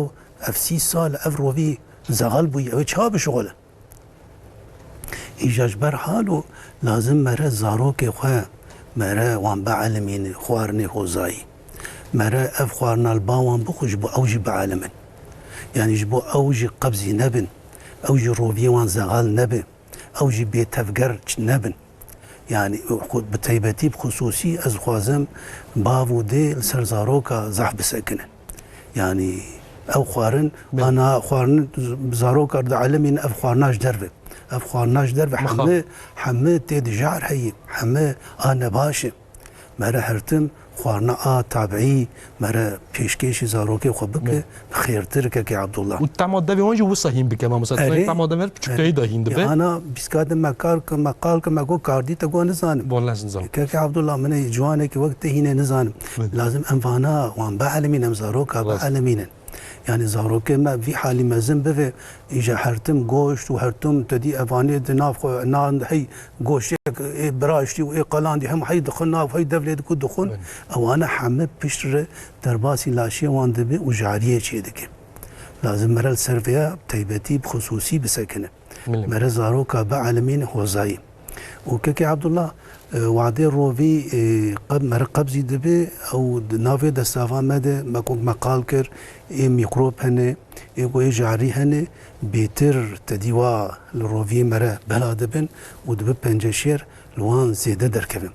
ev sî sal ev rovî zexal bûyî, ew ê çawa bişixulin? Îja ji ber halo lazim mere zarokê xwe, mere wan bielimîne xwarinê hozayî. Mere ev xwarina li ba wan bixwe ji bo ew jî bielimin. Yani ji bo ew jî qebzî nebin, ew jî roviyê wan zexal nebe, ew jî bêtevger ç-, nebin. Yani xwe bi taybetî, bi xisûsî ez dixwazim bav û dê li ser zaroka zehf bisekinin. Yani ew xwarin, Belê. ana xwarin z-, zaroka dielmîn ev xwarina ji derve. Ev xwarina ji derve Mixabin. heme, heme tê de jar heye, heme a nebaş e. Mere her tim xwarina a tabiî, mere pêşkêşî zarokê xwe bike, Belê. xêrtir kekê Abdullah. Û tema devê wan jî wisa hîn bike, mamosta. Erê. Tema devê piçûkeyî de hîn dibe. Ya ana bîska de me kar ke, me qal ke, me got kardî te got nizanim. Wala ez nizanim. Kekê Abdullah, min ê ciwanekî wek te hînê nizanim. Belê. Lazim em vana wan bielimîn, em zaroka Rast. bielimînin. Yani zarokê me vî halî mezin bive, îja her tim goşt û her tim te dî evanê di nav xwe, nan hey goştek ê biraştî û ê qalandî hem hey dixin nav, hey devlê diku dixin. Belê. Ewana heme pişt re derbasî laşê wan dibe û jariyê çê dike. Lazim mere li ser vêya taybetî bi xisûsî bisekine. Belê. Mere zaroka bielimîne hozayî. Û kekê Abdullah, e, wadê rovî, e, qeb-, mere qebzî dibe, ew di navê destava me de me ku me qal kir, ê mîkrob hene, ê ku ê jarî hene, bêtir tedî wa li roviyê mere bela dibin û dibe penceşêr li wan zêde derkevin.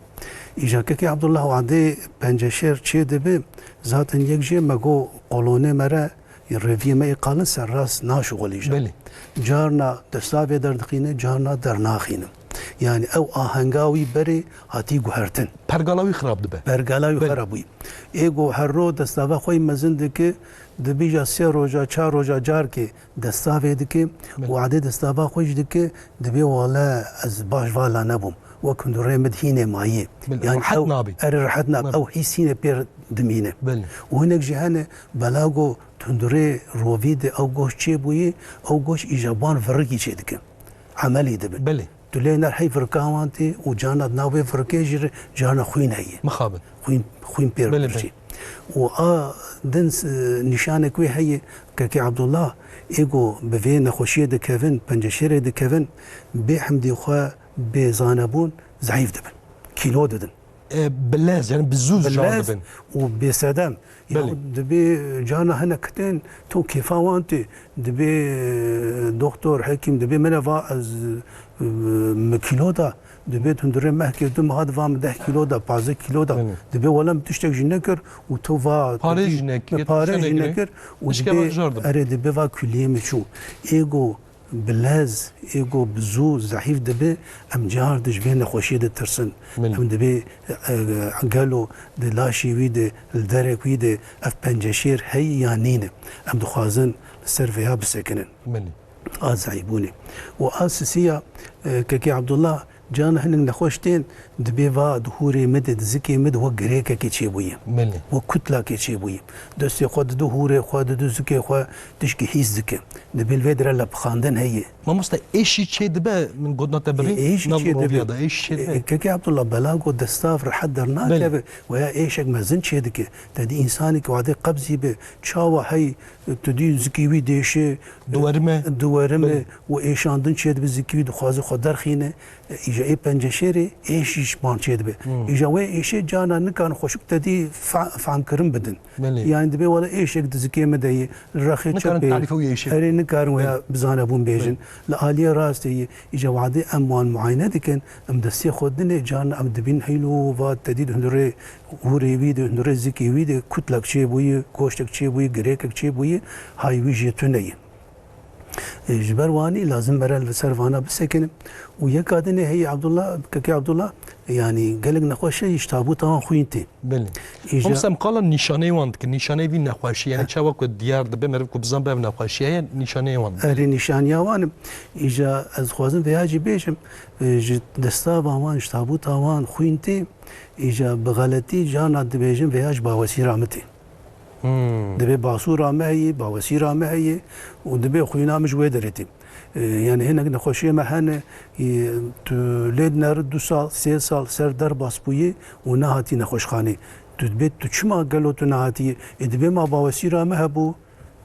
Îja kekê Abdullah wadê penceşêr çê dibe, zaten yek jê me got kolonê mere Reviyê me ê qalin serrast naşixulîje. Belê. Carna destavê derdixîne, carna dernaxîne. Yani ew ahenga wî berê hatî guhertin. Pergala wî xirab dibe. Pergala wî Belê. xirab bûyî. Ê ku her ro destava xwe yî mezin dike, dibîja sê roja, çar roja carkê destavê dike, Belê. wadê destava xwe jî dike, dibê wale ez baş vala nebûm. Wek hundirê min hînê mayî. Belê, Yani rehet ew nabî. erê rehet nabî. Belê. Ew hîs hînê pêr dimîne. Belê. Û hinek jî hene belago Tundurê rovî de ew goş çêbûyî, ew goş îja ban virikî çêdike. Emelî dibin. Belê. Tu lê ner hey virika wan tê û carna di nav wê virikê jî re carna xwîn heye. Mixabin. Xwîn, xwîn pêr Belê, dibirçî. belê. Û a din s-, nîşanek wê heye, Kekê Abdullah, ê ku bi vê nexweşiyê dikevin, penceşêrê dikevin, bê hemdî xwe, bê zanebûn, zehîf dibin. Kîlo didin. E, bi lez, yani bi zû Bi jan lez dibin. û bêsedem. Ya Belê. dibê carna hinek kitên, to kêfa wan tê. Dibê, e, doktor, hekîm, dibê min e va ez, e, min kîlo da. Dibê tu hundirê mehkê du meha di va min deh kîlo da, pazdeh kîlo da. Belê. Dibê wele min tiştek jî nekir û to va Parê tedî jî nekir, min parê tiştek jî nekir. nekir û Eşkeva dibê, jar dibin. erê dibê va kuliyê min çû. Ê ku bi lez, ê ku bi zû zehîf dibe, em car di ji vê nexweşiyê ditirsin. Belê. Em dibê, e, gelo di laşê wî de, li derek wî de ev penceşêr heye ya nîne. Em dixwazin li ser vêya bisekinin. Belê. A zehîbûnê. Û a sisiya, e, Kekê Abdullah, carna hinek nexweş tên, dibê va di hûrê min de, di zikê min de wek girêkekê çêbûye. Belê. Wek kutlakê çêbûye. Destê xwe dide hûrê xwe, dide zikê xwe, tişkî hîs dike. Dibê li vê dire lepixandin heye. Mamoste, êşî çê dibe, min gotina te birî, Ê-, êşî nav çê dibe. roviya de, êşî çê dibe. E, Kekê Abdullah, bela ku destav rehet dernakeve, Belê. weya êşek mezin çê dike. Te dî însanekî wadê qebzî be, çawa hey, tu dî zikî wî dêşe, Diwerime. diwerime Belê. û êşandin çê dibe, zikî wî dixwaze xwe derxîne. E, îja ê penceşêrê êşî ji ban çê dibe. Hmm. Îja wê êşê carna nikarin xweşik te dî fe-, fehmkirin bidin. Belê. Yani dibê wele êşek di zikê min de ye, li rexê Nikarin çepê. tarîfê wî êşê. Erê nikarin weya Belê. bizanebûn bêjin. Belê. Li aliyê rastê ye. Îja wadê em wan muayene dikin, em destê xwe dinê, carna em dibîn heylo va te dî di hundirê hûrê wî de, hundirê zikê wî de kutlek çêbûyî, goştek çêbûyî, girêkek çêbûyî, hay wî jê tune ye. E, ji ber wanî lazim mere li ser vana bisekinin. Û yeka dinê heyî Abdullah, kekê Abdullah, yanî gelek nexweşiye ji tabûta wan xwîn tê. Belê. Îja Mamoste, em qala nîşaneyê wan dikin. Nîşaneyê vî nexweşî, yani çawa ku diyar dibe, meriv ku bizan be ev nexweşî heye, nîşaneyê wan dikin. Erê, nîşaniya wan im. Îja ez dixwazim vêya jî bêjim, e, ji destava wan, ji tabûta wan xwîn tê. Îja bi xeletî carna dibêjin vêya ji bawesîra min tê. Hmm. Dibê basûra me heye, bawesîra me heye û dibê xwîna min ji wê derê tê. E, yani hinek nexweşiyê me hene, e, tu lê dineri du sal, sê sal ser derbas bûyî û nehatî nexweşxanê. Tu dibê tu çima gelo tu nehatiyê? E, dibê ma bawesîra me hebû,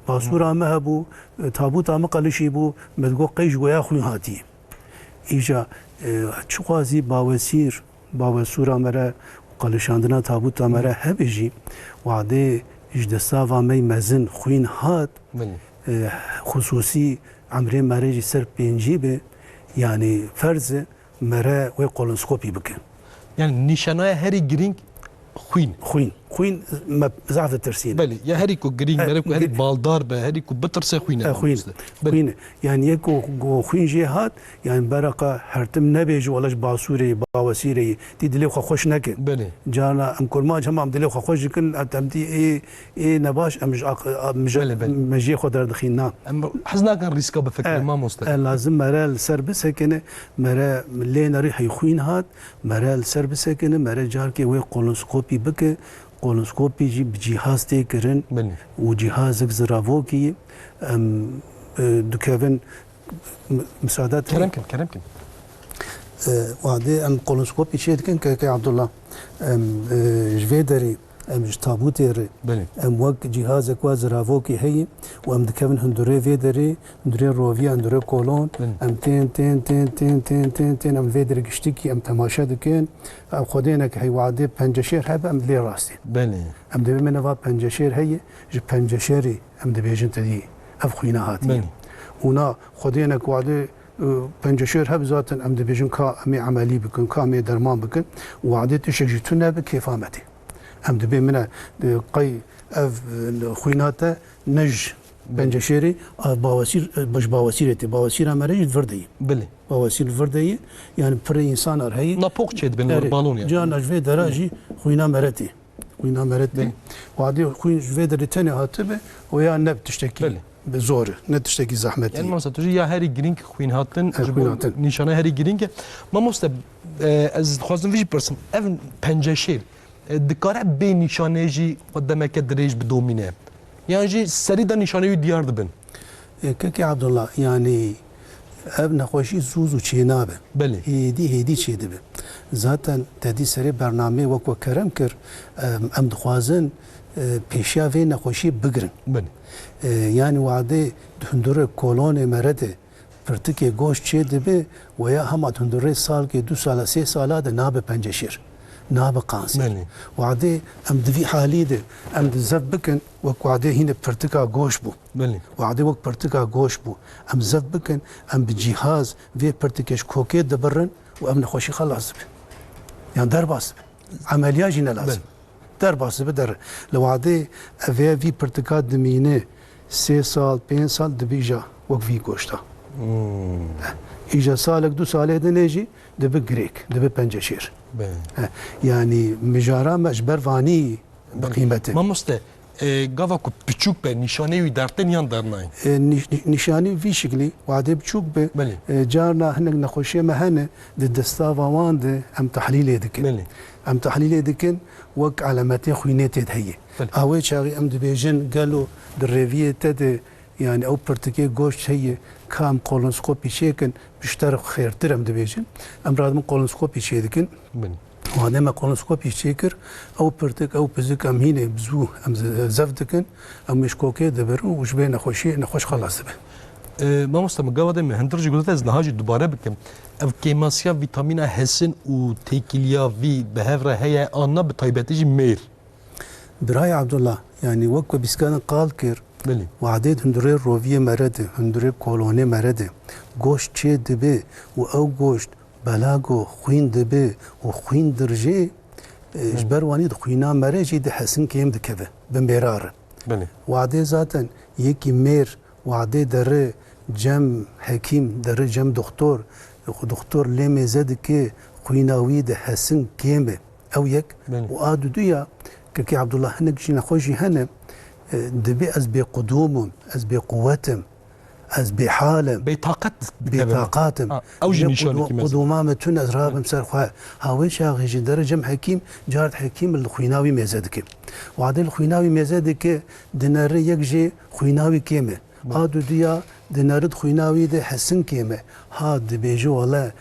basûra me hebû, e, tabûta me qelişî bû, me digot qey ji wêya xwîn hatiye. Îja, e, çiqasî bawesîr, bawesûra me re û qelişandina tabûta me re hebe jî, wadê ji destava me yî mezin xwîn hat, Belê. e, xusûsî emrê me re jî ser pêncî be, yanî ferz e me re wê kolonskopî bike. Yani nîşanaya herî girîng xwîn. Xwîn. Xwîn me zaf ditirsîne. Belê. Ya herî ku girîng, E, mere ku herî gi- baldar be, herî ku bitirse xwîn e. E, xwîn. Belê. Xwîn. Yani yek ku, ku xwîn jê hat, yani beraqa her tim nebêje wala ji basûrê yî, bawesîrê yî. Tî dilê xwe xweş neke. Belê. Carna em kurmanc hema em dilê xwe xweş dikin, em tî ê, ê nebaş em ji aq-, em ji Belê, belê. mejiyê xwe derdixîn na. Em hez nakin rîska bifikirin, E, mamoste. E, lazim mere li ser bisekine, mere lê nerî hey xwîn hat, mere li ser bisekine, mere carkê wê kolonskopî bike, kolonskopî jî bi cîhaz tê kirin Belê. û cîhazek ziravokî ye. Em, e, dikevin, m-, misadet Kerem kin, kerem kin. E, wadê em kolonskopî çê dikin, keke Abdullah. Em, e, ji vê derê, em ji tabûtê re, Belê. em wek cîhazek wa ziravokî heye û em dikevin hundurê vê derê, hundurê roviya, hundurê kolon, Belê. em tên, tên, tên, tên, tên, tên, tên, em vê derê giştikî, em temaşe dikin. Ev xwedênek hey wadê penceşêr hebe, em lê rastîn. Belê. Em dibê me neva penceşêr heye, ji penceşêrê em dibêjin te dî ev xwîna hatiye. Belê. Ûna xwedênek wadê, e, penceşêr hebe zaten em dibêjin ka em ê emelî bikin, ka em ê derman bikin. Wadê tiştek jî tune bi kêfa me tê. Em dibê min e, e, qey ev, e, xwîna te ne ji Belê. penceşêrê, a, bawesîr, e, ji bawesîrê tê. Bawesîra me re jî di vir de ye. Belê. Bawesîr li vir de ye. Yani pirê însanar heye. Napoq çê dibin, Erê, li balon yani. Carna ji vê dera jî xwîna mere tê. Xwîna mere tê. Belê. Wadê xwîn ji vê derê tenê hatibe, o ya ne tiştekî Belê. bi zor e, ne tiştekî zehmetî Yani ye. Mamoste, tu jî ya herî girîng xwîn hatin, E, ji xwîn bo hatin. nîşana herî girîng e. Mamoste, e, ez dixwazim vî jî pirsim. Ev penceşêr, e, dikare bê nîşanê jî xwe demeke dirêj bidomîne? Yan jî serî de nîşanê wî diyar dibin? E, Kekê Abdullah, yani ev nexweşî zû zû çênabe. Belê. Hêdî hêdî çêdibe. Zaten te dî serê bernameyê wek we kerem kir, em, em dixwazin, e, pêşiya vê nexweşî bigirin. Belê. E, yani wadê di hundurê kolonê mere de pirtikê goşt çêdibe, weya hema di hundurê salkê, du sala, sê sala de nabe penceşêr. Nabe kanser. Belê. Wadê em di vî halî de em di zev bikin, wek wadê hîne pirtika goşt bû. Belê. Wadê wek pirtika goşt bû. Em zev bikin, em bi cîhaz vê pirtikê ji kokê dibirin û ev nexweşî xelas dibe. Yan derbas dibe. Emeliya jî ne lazim. Belê. Derbas dibe der. Li wadê ev vê vî pirtika dimîne sê sal, pênc sal dibîja wek vî goşta. Hmm. Îja salek du salê dinê jî dibi girêk, dibi penceşêr. Belê. He, yanî mijara me ji ber vanî bi qîmet e. Mamoste, e, gava ku piçûk be, nîşanê wî dertin yan dernayên? E, nîş-, nîş-, nîşanî vî şiklî, wadê piçûk be, Belê. e, carna hinek nexweşiyê me hene, di destava wan de em tehlîlê dikin. Belê. Em tehlîlê dikin, wek elemetê xwînê tê de heye. Belê. A wê çaxî em dibêjin, gelo di rêviyê te de, yani ew pirtikê goşt heye, ka em kolonskopî çêkin, pişter xêrtir em dibêjin. Em radibin kolonskopî çêdikin. Belê. Wadê me kolonskopî çêkir, ew pirtik, ew pizik em hînê bi zû em ze-, zev dikin, em ji kokê dibirin û ji vê nexweşiyê nexweş xelas dibe. E, mamoste, min gava de min hundir jî gote, ez niha jî dubare bikim. Ev kêmasiya vîtamîna hesin û têkiliya vî bi hev re heye, an na bi taybetî jî mêr? Birayê Abdullah, yani wek ku bîskanin qal kir, Belê. wadê di hundurê roviyê mere de, hundurê kolonê mere de, goşt çê dibe û ew goşt belago xwîn dibe û xwîn dirjê, e, ji Belê. ber wanî di xwîna mere jî di hesin kêm dikeve, bi mêra re. Belê. Wadê zaten yekî mêr, wadê dere, Cem hekîm, dere cem doktor, doktor lê mêze dike, xwîna wî de hesin kêm e. Ew yek. Belê. Û a duduya, Kekê Abdullah, hinek jî nexweş jî hene, e, dibê ez bêqudûm im, ez bêquwet im, ez bêhal im, Bêtaqet dikeve. bêtaqat im. Ha, ew jî Yine nîşanekî qudu-, mezin. qudûma me tune, ez rabim ser xwe. Ha wê çaxê jî dere cem hekîm, car hekîm li xwîna wî mêze dike. Wadê li xwîna wî mêze dike, dinere yek jê xwîna wî kêm e. A duduya di nerid xwîna wî de hesin kêm e. Ha dibêje wele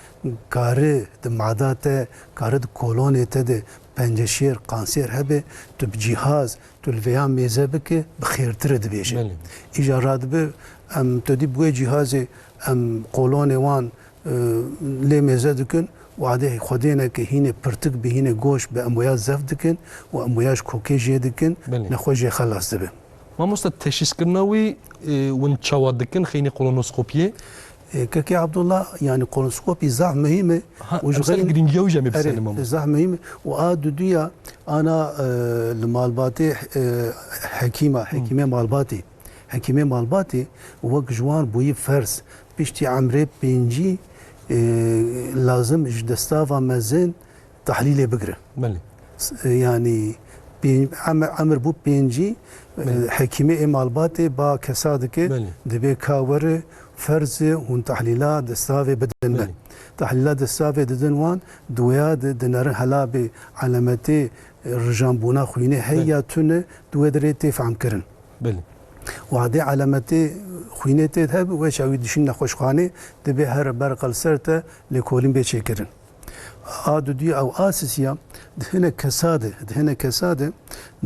kari di mada te, kari di kolonê te de penceşêr, kanser hebe, tu bi cîhaz, tu li vêya mêze bike, bi xêrtir e dibêje. Belê. Îja radibe, em tu dî bi wê cîhazê, em kolonê wan, e, lê mêze dikin, wadê xwedêne ke hînê pirtik bi hînê goş bi em wêya zeft dikin û em wêya ji kokê jê dikin, Belê. nexweş jê xelas dibe. Mamoste, teşhîskirina wî, e, win çawa dikin, xeynî kolonoskopiyê? E, Kekê Abdullah, yani kolonoskopî zaf muhîm e. Ha, û ji em ser xeyn-, girîngiya wî jî em ê Erê, biselim ama. zaf muhîm e. Û a duduya ana, e, li malbatê, e, hekîma, Hı. hekîmê malbatê. Hekîmê malbatê wek ji wan bûyî ferz. Piştî emrê pêncî, e, lazim ji destava mezin tahlîlê bigire. Belê. S-, e, yanî pê-, em-, emir bû pêncî, e, Belê. hekîmê ê malbatê ba kesa dike, Belê. dibê ka were ferz e hûn tahlîla destavê bidin me. Belê. Tahlîla destavê didin wan, di wêya de dinerin hela bê elemetê, e, rijanbûna xwînê heye Belê. ya tune, di wê dirê tê fehmkirin. Belê. Wadê elemetê xwînê tê hebe, wê çawî dişîn nexweşxanê, dibê here berqa li ser te lêkolîn bê çêkirin. A duduya ew a sisiya di hinek kesa de, di hinek kesa de,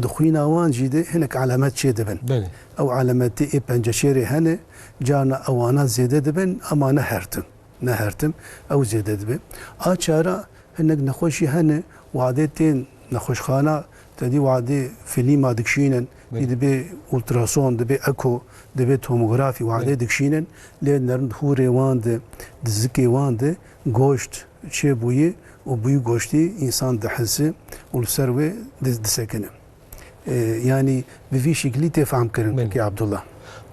di xwîna wan jî de hinek elemet çê dibin. Belê. Ew elemetê ê penceşêrê hene, carna ewana zêde dibin, ama ne her tim. Ne her tim, ew zêde dibe. A çara hinek nexweşî hene, wadê tên nexweşxana, te dî wadê filîma dikişînin, Belê. dî dibê ultrason, dibê eko, dibê tomografî, wadê Belê. dikişînin, lê nerin di hûrê wan de, di zikê wan de goşt çêbûyî û bûyî goştî însan dihisi û li ser wê di-, disekine. E, yanî bi vî şiklî tê fehmkirin, Belê. Kekê Abdullah.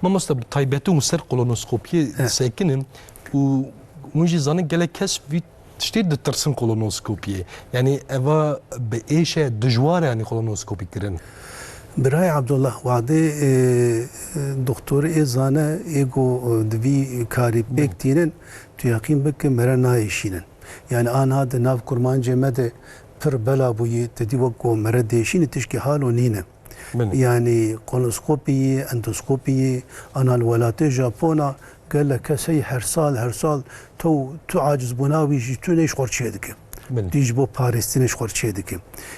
Mamoste, bi taybetî hûn ser kolonoskopiyê Eh. sekinin û hûn jî zanin gelek kes vî tiştê ditirsin kolonoskopiyê. Yanî eva bi êş e, dijwar e yanî kolonoskopî kirin. Birayê Abdullah, wadê, e, e, doktorê ê zane, ê ku, e, di vî karî pêk Belê. tînin, tu yeqîn bike mere nayêşînin. Yani anha di nav kurmancê me de pir bela bûyî, te dî wek ku mere dêşînî tişkî halo nîne. Belê. Yani kolonoskopiyî, endoskopiyî, ana li welatê Japona gelek kes heye her sal, her sal tu, tu acizbûna wî jî tune ji xwe çê dike. Belê. Dî ji bo parêstinê ji xwe çê dike.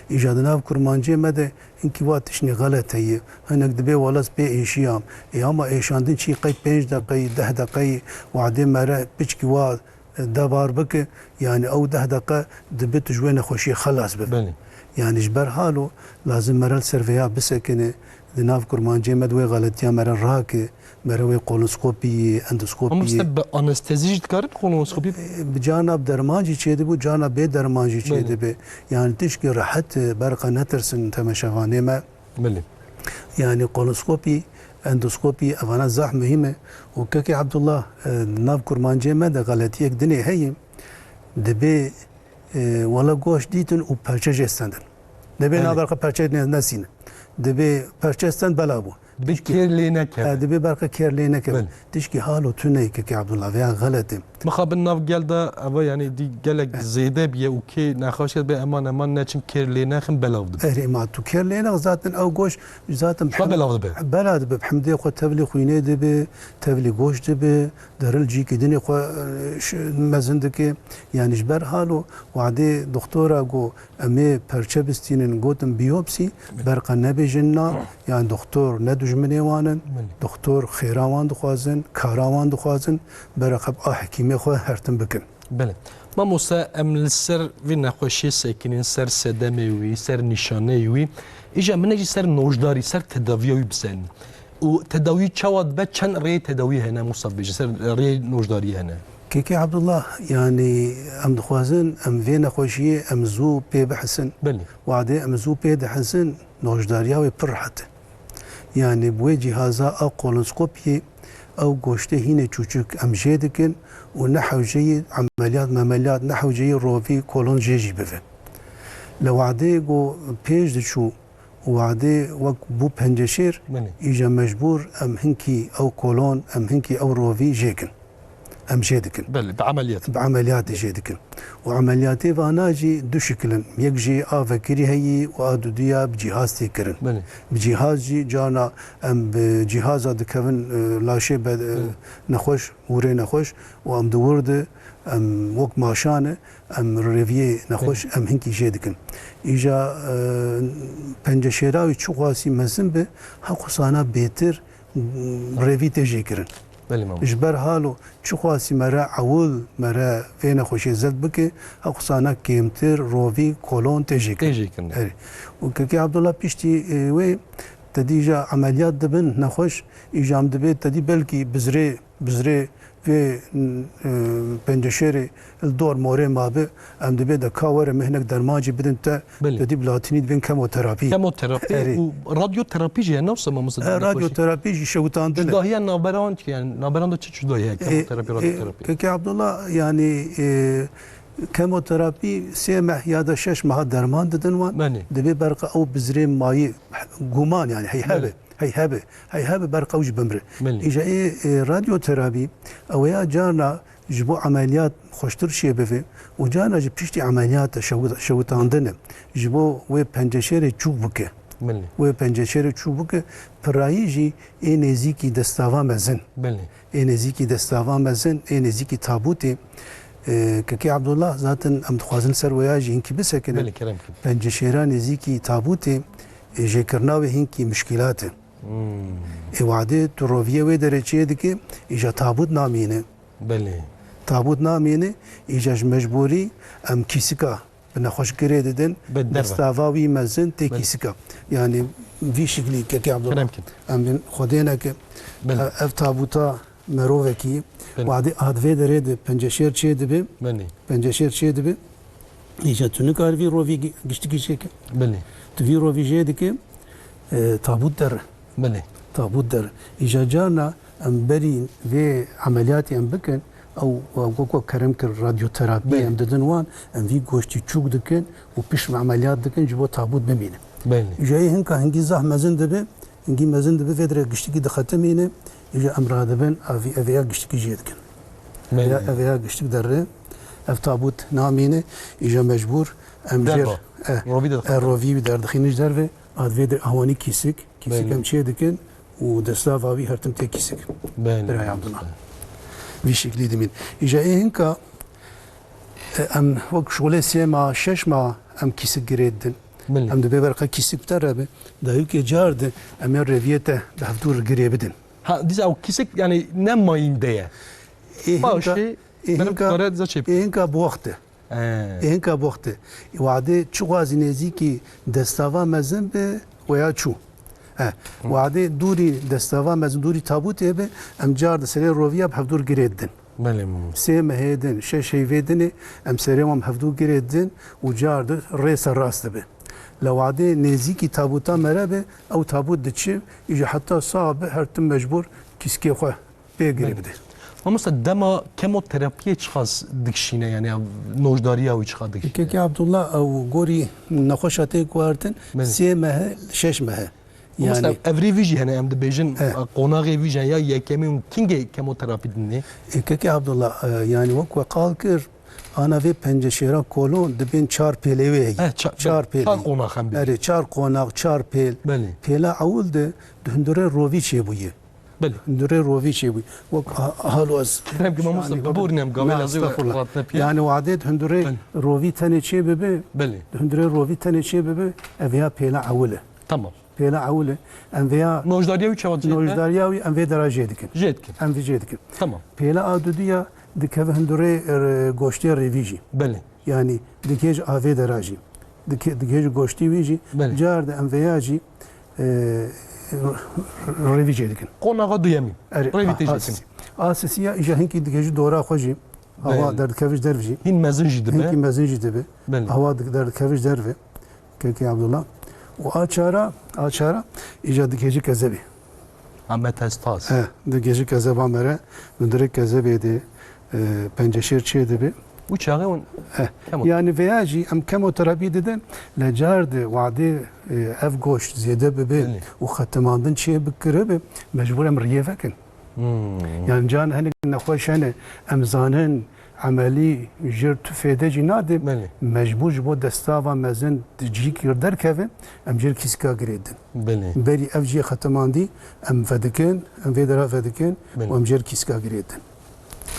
Îja di nav kurmancê me de hinkî wa tiştê xelet heye. Hinek dibê wele ez pê êşiyam. Ê ama êşandin çî qey pênc deqeyî, deh deqeyî, wadê mere piçkî wa devar bike, yani ew deh deqe dibe tu ji wê nexweşiyê xelas bibe. Belê. Yani ji ber halo lazim mere li ser vêya bisekine, di nav kurmancê me de wê xeletiya mere rake, mere wê kolonoskopiyê, endoskopiyê. Mamoste, bi anestezî jî dikarin kolonoskopî? Bi carna bi derman jî çêdibe û carna bê derman jî Belê. çêdibe. Yani tişkî rehet e, berqa netirsin temeşevanê me. Belê. Yani kolonoskopî, endoskopî, evana zaf muhîm e. Û kekê Abdullah, e, di nav kurmancê me de xeletiyek dinê heye. Dibê, e, wele goş dîtin û perçe jê stendin. Dibê Belê. na berqa perçe ne-, nesîne. Dibê perçe stend bela bû. Dibê kêr lê neke. E, dibê berqa kêr lê neke. Belê. Tişkî halo tune ye kekê Abdullah, veya xelet e. Mixabin nav gel de eva, yani dî gelek Eh. zêde biye û kê nexweş kir bê eman eman neçin kêr lê nexin belav dibe. Erê ma tu kêr lê nex, zaten ew goş zaten Şwa belav dibe. bela dibe. Hemdê xwe tevlî xwînê dibe, tevlî goş dibe, deril cîkî dinê xwe, e, ş-, mezin dike. Yani ji ber halo wadê doktora got, Em ê perçe bistînin, gotin biyopsî, Belê. berqa nebêjin na, yani doktor ne dijminê wan in, Belê. doktor xêra wan dixwazin, kara wan dixwazin, berqa a hekîmê xwe hertim bikin. Belê. Mamoste, em li ser vê nexweşiyê sekinin, ser sedemê wî, ser nîşaneyê wî. Îja min jî ser nojdarî, ser tedaviya wî bisenin. Û tedawî çawa dibe, çend rêyê tedawî hene, Musa bêje, ser rêyê nojdarî hene? Kekê Abdullah, yani em dixwazin em vê nexweşiyê em zû pê bihisin. Belê. Wadê em zû pê dihisin, nojdariya wê pir rehet e. Yani bi wê cîhaza a kolonoskopiyê Ew goştê hînê çûçik em jê dikin û ne hewceyî emeliyat memeliyat, ne hewceyî rovî kolon jê jî bive. Li wadê ku pêş diçû û wadê wek bû penceşêr, Belê. îja mecbûr em hinkî ew kolon, em hinkî ew rovî jê kin. Em jê dikin. Belê, bi emeliyat. Bi emeliyatê jê dikin. Û emeliyatê vana jî du şikil in. Yek jî a vekirî heyî û a duduya bi cîhaz tê kirin. Belê. Bi cîhaz jî carna em bi cîhaza dikevin, e, laşê be-, e, Belê. nexweş, hûrê nexweş û em di wir de em wek maşan e, em rêviyê nexweş Belê. em hinkî jê dikin. Îja, e, penceşêra wî çiqasî mezin be, hequsana bêtir rêvî tê jê kirin. Belê mamoste. Ji ber halo çiqasî mere ewil mere vê nexweşê zeft bike, hequsana kêmtir rovî kolon tê jê Tê kirin. jê kirin. Erê. Û Kekê Abdullah piştî, e, wê tedî ja emeliyat dibin nexweş, îja em dibê tedî belkî bizrê, bizrê vê, e, penceşêrê li dor morê mabe, em dibê de ka were me hinek derman jî bidin te, Belê. te dî bi latinî dibên kemoterapî. Kemoterapî Erê. û radyoterapî jî hene wisa mamoste? E, radyoterapî jî şewitandin e. Cudahiya navberan çi, yani navberan da çi cudahiye E, kemoterapî, e, radyoterapî? Kekê Abdullah, yani, e, kemoterapî sê meh ya da şeş meha derman didin wan. Belê. Dibê berqa ew bizrê mayî guman, yani hey hebe. Belê. Hey hebe, hey hebe berqa ew jî bimre. Belê. Îja ê, e, radyoterapî, ew ya carna ji bo emeliyat xweştir çê bive û carna ji piştî emeliyat de şewit-, şewitandin e. Ji bo wê penceşêrê çûk bike. Belê. Wê penceşêrê çûk bike, pirayî jî ê nêzîkî destava mezin. Belê. Ê nêzîkî destava mezin, ê nêzîkî tabûtê. E, Kekê Abdullah, zaten em dixwazin ser wêya jî hinkî bisekinin. Belê, kerem kin. Penceşêra nêzîkî tabûtê, e, jêkirina wê hinkî muşkîlat e. Hmm. Ê wadê tu roviyê wê derê çê dike, îja tabût namîne. Belê. Tabût namîne, îja ji mecbûrî em kîsika bi nexweş girê didin, Bi derve. destava wî mezin tê Belê. kîsika. Yani vî şiklî Kekê Abdullah. Kerem kin. Em bin Xwedê neke, Belê. e, ev tabûta merovekî, Belê. wadê a di vê derê de penceşêr çê dibe, Belê. penceşêr çê dibe, îja tu nikarî vî rovî gi-, giştikî çêke. Belê. Tu vî rovî jê dike, e, tabût der. Belê. Tabût der. Îja carna em berî vê emeliyatê em bikin, ew, ew wek, wek kerem kir radyoterapî Belê. em didin wan, em vî goştî çûk dikin û pişt emeliyat dikin ji bo tabût bimîne. Belê. Îja ê hinka hingî zah mezin dibe, hingî mezin dibe vê dire giştikî dixetimîne, îja em radibin, ev, ev ya giştikî jê dikin. Belê. Ya, ev ya giştik derre, ev tabût namîne, îja mecbûr em Derva. jêr, e, Rovî de e, dixetin. rovî wî derdixînin ji derve, a di vê de awanî kîsik, kîsik Belê. em çê dikin û destava wî her tim tê kîsik. Belê. Birayê Abdullah. Vî şeklî dimîn. Îja ê hinka, e, em wek şolê sê ma, şeş ma em kîsik girê didin. Belê. Em dibê berqa kîsik te re be, dayûkê car de em ê rêviyê te bi hevdû re girê bidin. Ha, dîsa ew kîsik, yani ne mayîn de ye. Ê hinka, Paşê, ê berem hinka, kare diza çê ê hinka bi wext e. He. Ê hinka bi wext e. Wadê çiqasî nêzîkî destava mezin be, weya çû. He. Hı. Wadê dûrî destava mezin, dûrî tabûtê be, em car de serê roviya bi hevdûr girê didin. Belê, mamoste. Sê mehê din, şeş heyvê dinê, em serê wan bi hevdû girê didin û car de rêsa rast dibe. Li wadê nêzîkî tabûta mere be, ew tabût diçe, îja heta sax be, her tim mecbûr kîskê xwe pê girê Belê. bide. Mamoste, dema kemoterapiyê çiqas dikişîne, yani ya nojdariya wî çiqas dikişîne? Kekê Abdullah, ew gorî nexweşa tê guhertin, Belê. sê mehe, şeş mehe. Mamoste, Yani ev rê vî jî hene, em dibêjin, Eh. qonaxê vî jî ya yekemîn kingê kemoterapî dinê? E, Kekê Abdullah, e, yani wek we qal kir, ana vê penceşêra kolon dibên çar pêlê wê heye. Eh, ça-, Çar belê, pêlê. çar qonax em bê. Erê, çar qonax, çar pêl. Belê. Pêla ewil de di hundurê rovî çêbûye. Belê. Hundurê rovî çêbûye. Wek ha-, halo ez Kerem ki mamoste, şanî biborîne em gavê Na, lezê we estağfurullah. Rahat ne piye. Yani wadê di hundurê Belê. rovî tenê çê bibe, Belê. di hundurê rovî tenê çê bibe, ev ya pêla ewil e. Tamam. Pêla ewil e. Em vêya Nojdariya wî çawa çê dike? Nojdariya wî em vê dera jê dikin. Jê dikin. Em vê jê dikin. Tamam. Pêla a duduya dikeve hundurê, e, goştê rêvî jî. Belê. Yani dikê ji avê dera jî. Dikê, dikê ji goştê wî jî. Belê. Car de em vêya jî, e, rêvî jê dikin. Qonaxa duyemî. Erê, Rêvî a, tê jê a, dikin. A sisiya îja hinkî dikê ji dora xwe jî. Hawa Belê. derdikeve ji derv jî. Hîn mezin jî dibe. Hinkî mezin jî dibe. Belê. Hawa dik-, derdikeve ji derve. Kekê Abdullah. Û a çara, a çara, îja dikê ji kezebê. Ha, metastaz. He, di gêji kezeba me re, hundirê kezebê de, e, penceşêr çê dibe. Û çaxê hûn Eh, kemo- yani veya jî em kemoterapî didin, le car di wadê, e, ev goşt zêde bibe Belê. û xetimandin çê bikiribe, mecbûr em riyê vekin. Hmm. Yani can hinek nexweş hene, em zanin, emelî jir tu fêde jî nade, Belê. mecbûr ji bo destava mezin di cihîkî derkeve, em jir kîska girêdin. Belê. Berî ev jê xetimandî, em vedikin, em vê dera vedikin Belê. û em jir kîska girêdin.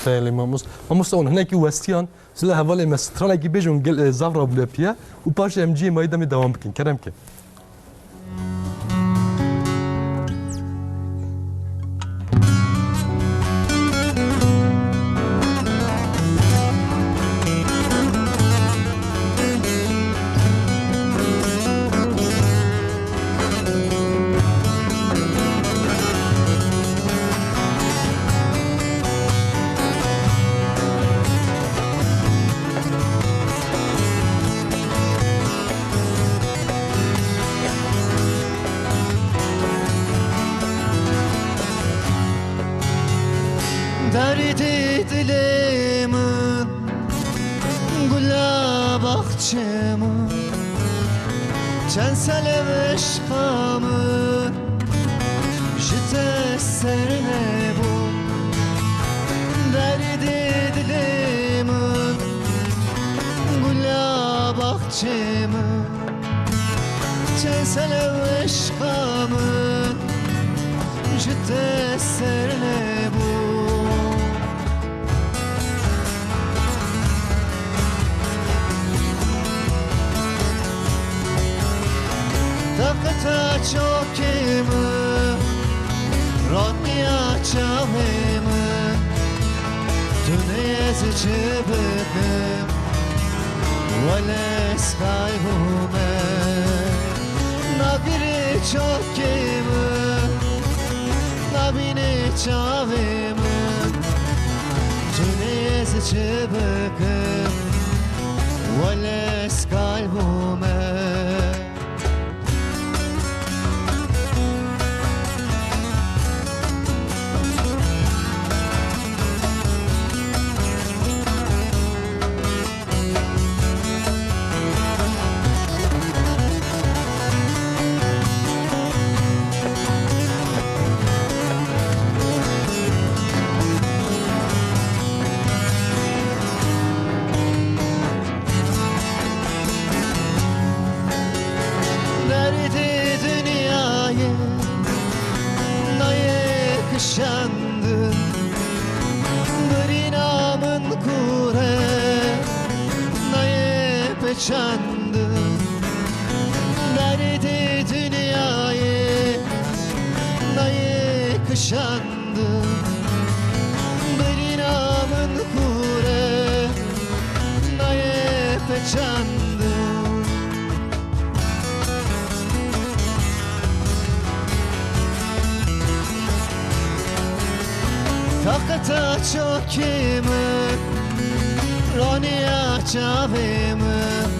Belê, mamost-, mamosta, hûn hinekî westiyan, sila hevalê me stranekî bêjin, gel, e, zaf rabûle piye û paşê em cihê mayî demê dewam bikin. Kerem ke. Derdê dilê min, gula baxçê min, çend sele eşqa min ji te ser nebû. Derdê dilê min, gula baxçê min, çend sele eşqa min ji te ser nebû. Taqeta çokê min, raniya çavê min, tu nêz çi bikim, wele ez kaybûme. Nagirê çokê min, nabînê çavê min, tu nêz çi bikim, wele ez kaybûme. Derdê dinyayê nayê kişandin, birîna min kûr e, nayê pêçandin. Derdê dinyayê nayê kişandin, birîna min kûr e, nayê pêçandin. Taqeta çokê min, raniya çavê min,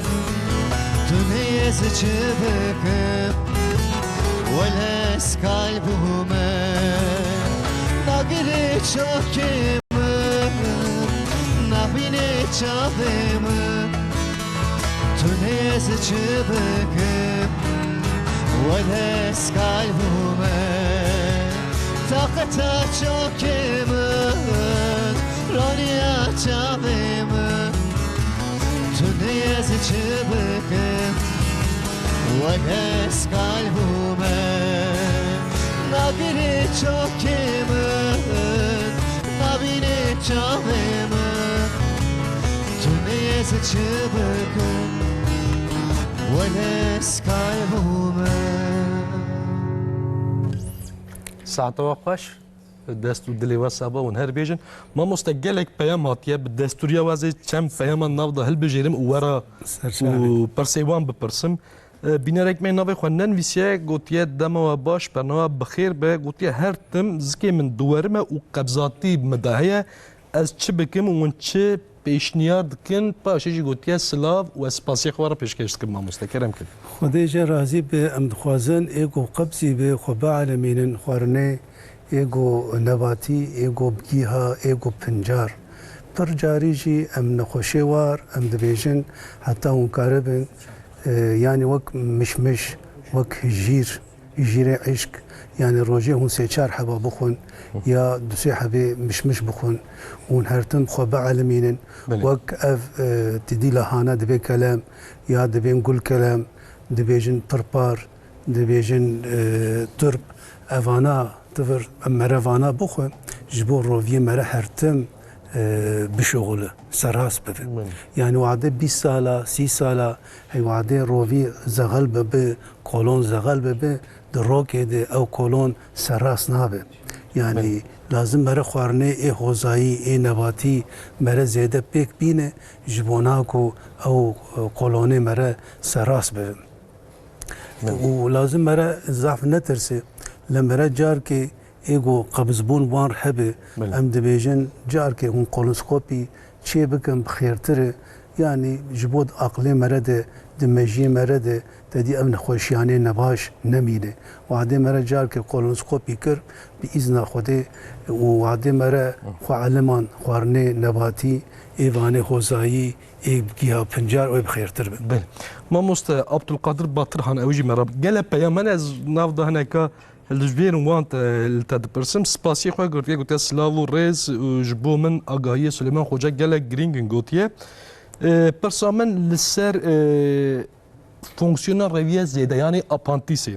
tu nêz çi bikim, wele ez kaybûme. Nagirê çokê min, nabînê çavê min, tu nêz çi bikim, wele ez kaybûme. Taqeta çokê min, raniya çavê min, tu nêz çi bikim, wele ez kaybûme. Nagirê çokê min, nabînê çavê min, tu nêz çi bikim, wele ez kaybûme. Saeta we xweş, dest û dilê we sax be, hûn her bêjin. Mamoste, gelek peyam hatiye, bi destûriya we ez ê çend peyama nav de hilbijêrim û we re Ser çavê. û pirsê wan bipirsim. E, bînerek me navê xwe nenivîsiye, gotiye, dema we baş, bernawa bi xêr be, gotiye, her tim zikê min diwerime û qebzatî bi min de heye, ez çi bikim û hûn çi pêşniyar dikin, paşê jî gotiye silav û ez spasiyê xwe re pêşkêş dikim mamoste. Kerem kin. Xwedê jê razî be, em dixwazin ê ku qebzî be, xwe bielmînin xwarinê ê ku nebatî, ê ku bi gîha, ê ku pincar. Pir carî jî em nexweşê war, em dibêjin heta hûn karibin, e, yanî wek mişmiş, wek hijîr, hijîrê îşk, yanî rojê hûn sê çar heba bixwin ya du sê hebê mişmiş bixwin, hûn her tim xwe bielmînin. Belê. Wek ev, e, ti dî lahana dibê kelem ya dibên gul kelem, dibêjin pirpar, dibêjin, e, turp, evana tivir em mere vana bixwe, ji bo roviyê mere her tim, e, bişuxule, serrast bibe. Belê. Yanî wadê bîst sala, sî sala, hey wadê rovî zexel bibe, kolon zexel bibe, di rokê de ew kolon serrast nabe. Yanî Belê. lazim mere xwarinê ê hozayî, ê nebatî mere zêde pêk bîne, ji bona ku ew, e, kolonê mere serrast bibe. Belê. Û lazim mere zaf netirse, lê mere carkê ê ku qebizbûn wan hebe, Belê. em dibêjin carkê hûn kolonoskopî çê bikin bi xêrtir e. Yanî ji bo di aqilê mere de, di mejiyê mere de, te dî ev nexweşiyanê nebaş nemîne. Wadê mere carkê kolonoskopî kir, bi îzna Xwedê û wadê mere xwe eliman xwarinê nebatî, ê vanê hozayî, ê giha pincar, ê bi xêrtir be. Belê. Mamoste Abdulkadir Batirhan, ew jî me re gele peyam hene, ez nav da hineka li ji vêrin wan te, li te dipirsim. Spasiyê xwe gotiye, gotiye, silav û rêz, û ji bo min agahiyê Suleyman Xoca gelek girîng in gotiye. E, pirsa min li ser, e, fonksiyona reviya zêde, yanî apantîsê.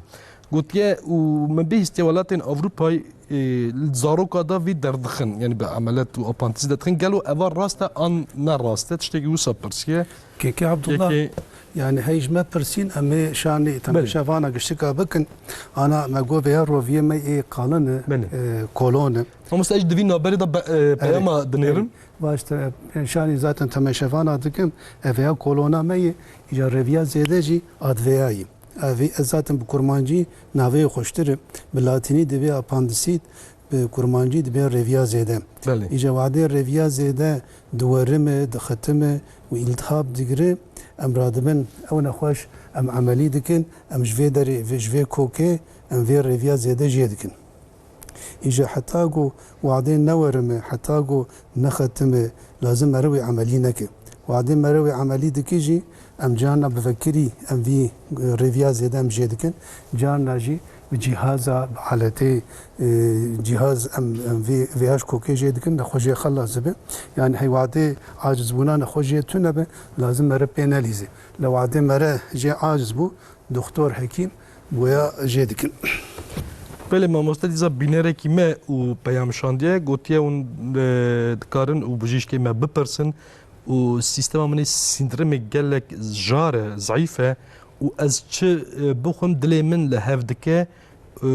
Gotiye, û min bihîstiye welatên Ewropayê, e, li zaroka da vî derdixin, yanî bi emelet û apantîsî derdixin. Gelo eva rast e an ne rast e? Tiştekî wisa pirsiye. Kekê Abdullah, Kekê yanî hey ji me pirsîn, em ê şanî Belê. temaşevana giştika bikin. Ana me got vêya roviyê me ê qalin e, Belê. e, kolon e. Mamoste, ez ji divî navberê de be-, e, peyama Erê, dinêrim. erê. Baş te, şanî zaten temaşevana dikim. Ev ya kolona me ye, îca reviya zêde jî adveya ye. Ev, ez zaten bi kurmancî navê xweştir e. Bi latînî divê appendicite, bi kurmancî dibê reviya zêde. Belê. Îca wadê reviya zêde diwerime, dixitime û îltihab digire, em radibin, ew nexweş, em emelî dikin, em ji vê derê, vê, ji vê kokê, em vê reviya zêde jê dikin. Îja heta ku wadê newerime, heta ku nexetime, lazim mere wê emelî neke. Wadê mere wê emelî dike jî, em carna bi vekirî, em vî, e, rêviya zêde em jê dikin. Carna jî bi cîhaza, bi aletê, e, cîhaz em, em vê, vê aş kokê jê dikin, nexweşê xelas dibe. Yanî hey wadê acizbûna nexweş jê tune be, lazim mere pê nelîze. Lê wadê mere jê aciz bû, Doktor, hekîm, boya jê dikin. Belê mamoste, dîsa bînerekî me û peyam şandiye, gotiye hûn, e, dikarin û bijîşkê me bipirsin û sîstema min ê sîndirimê gelek jar e, zeîf e û ez çi, e, bixwim dilê min li hev dike, e,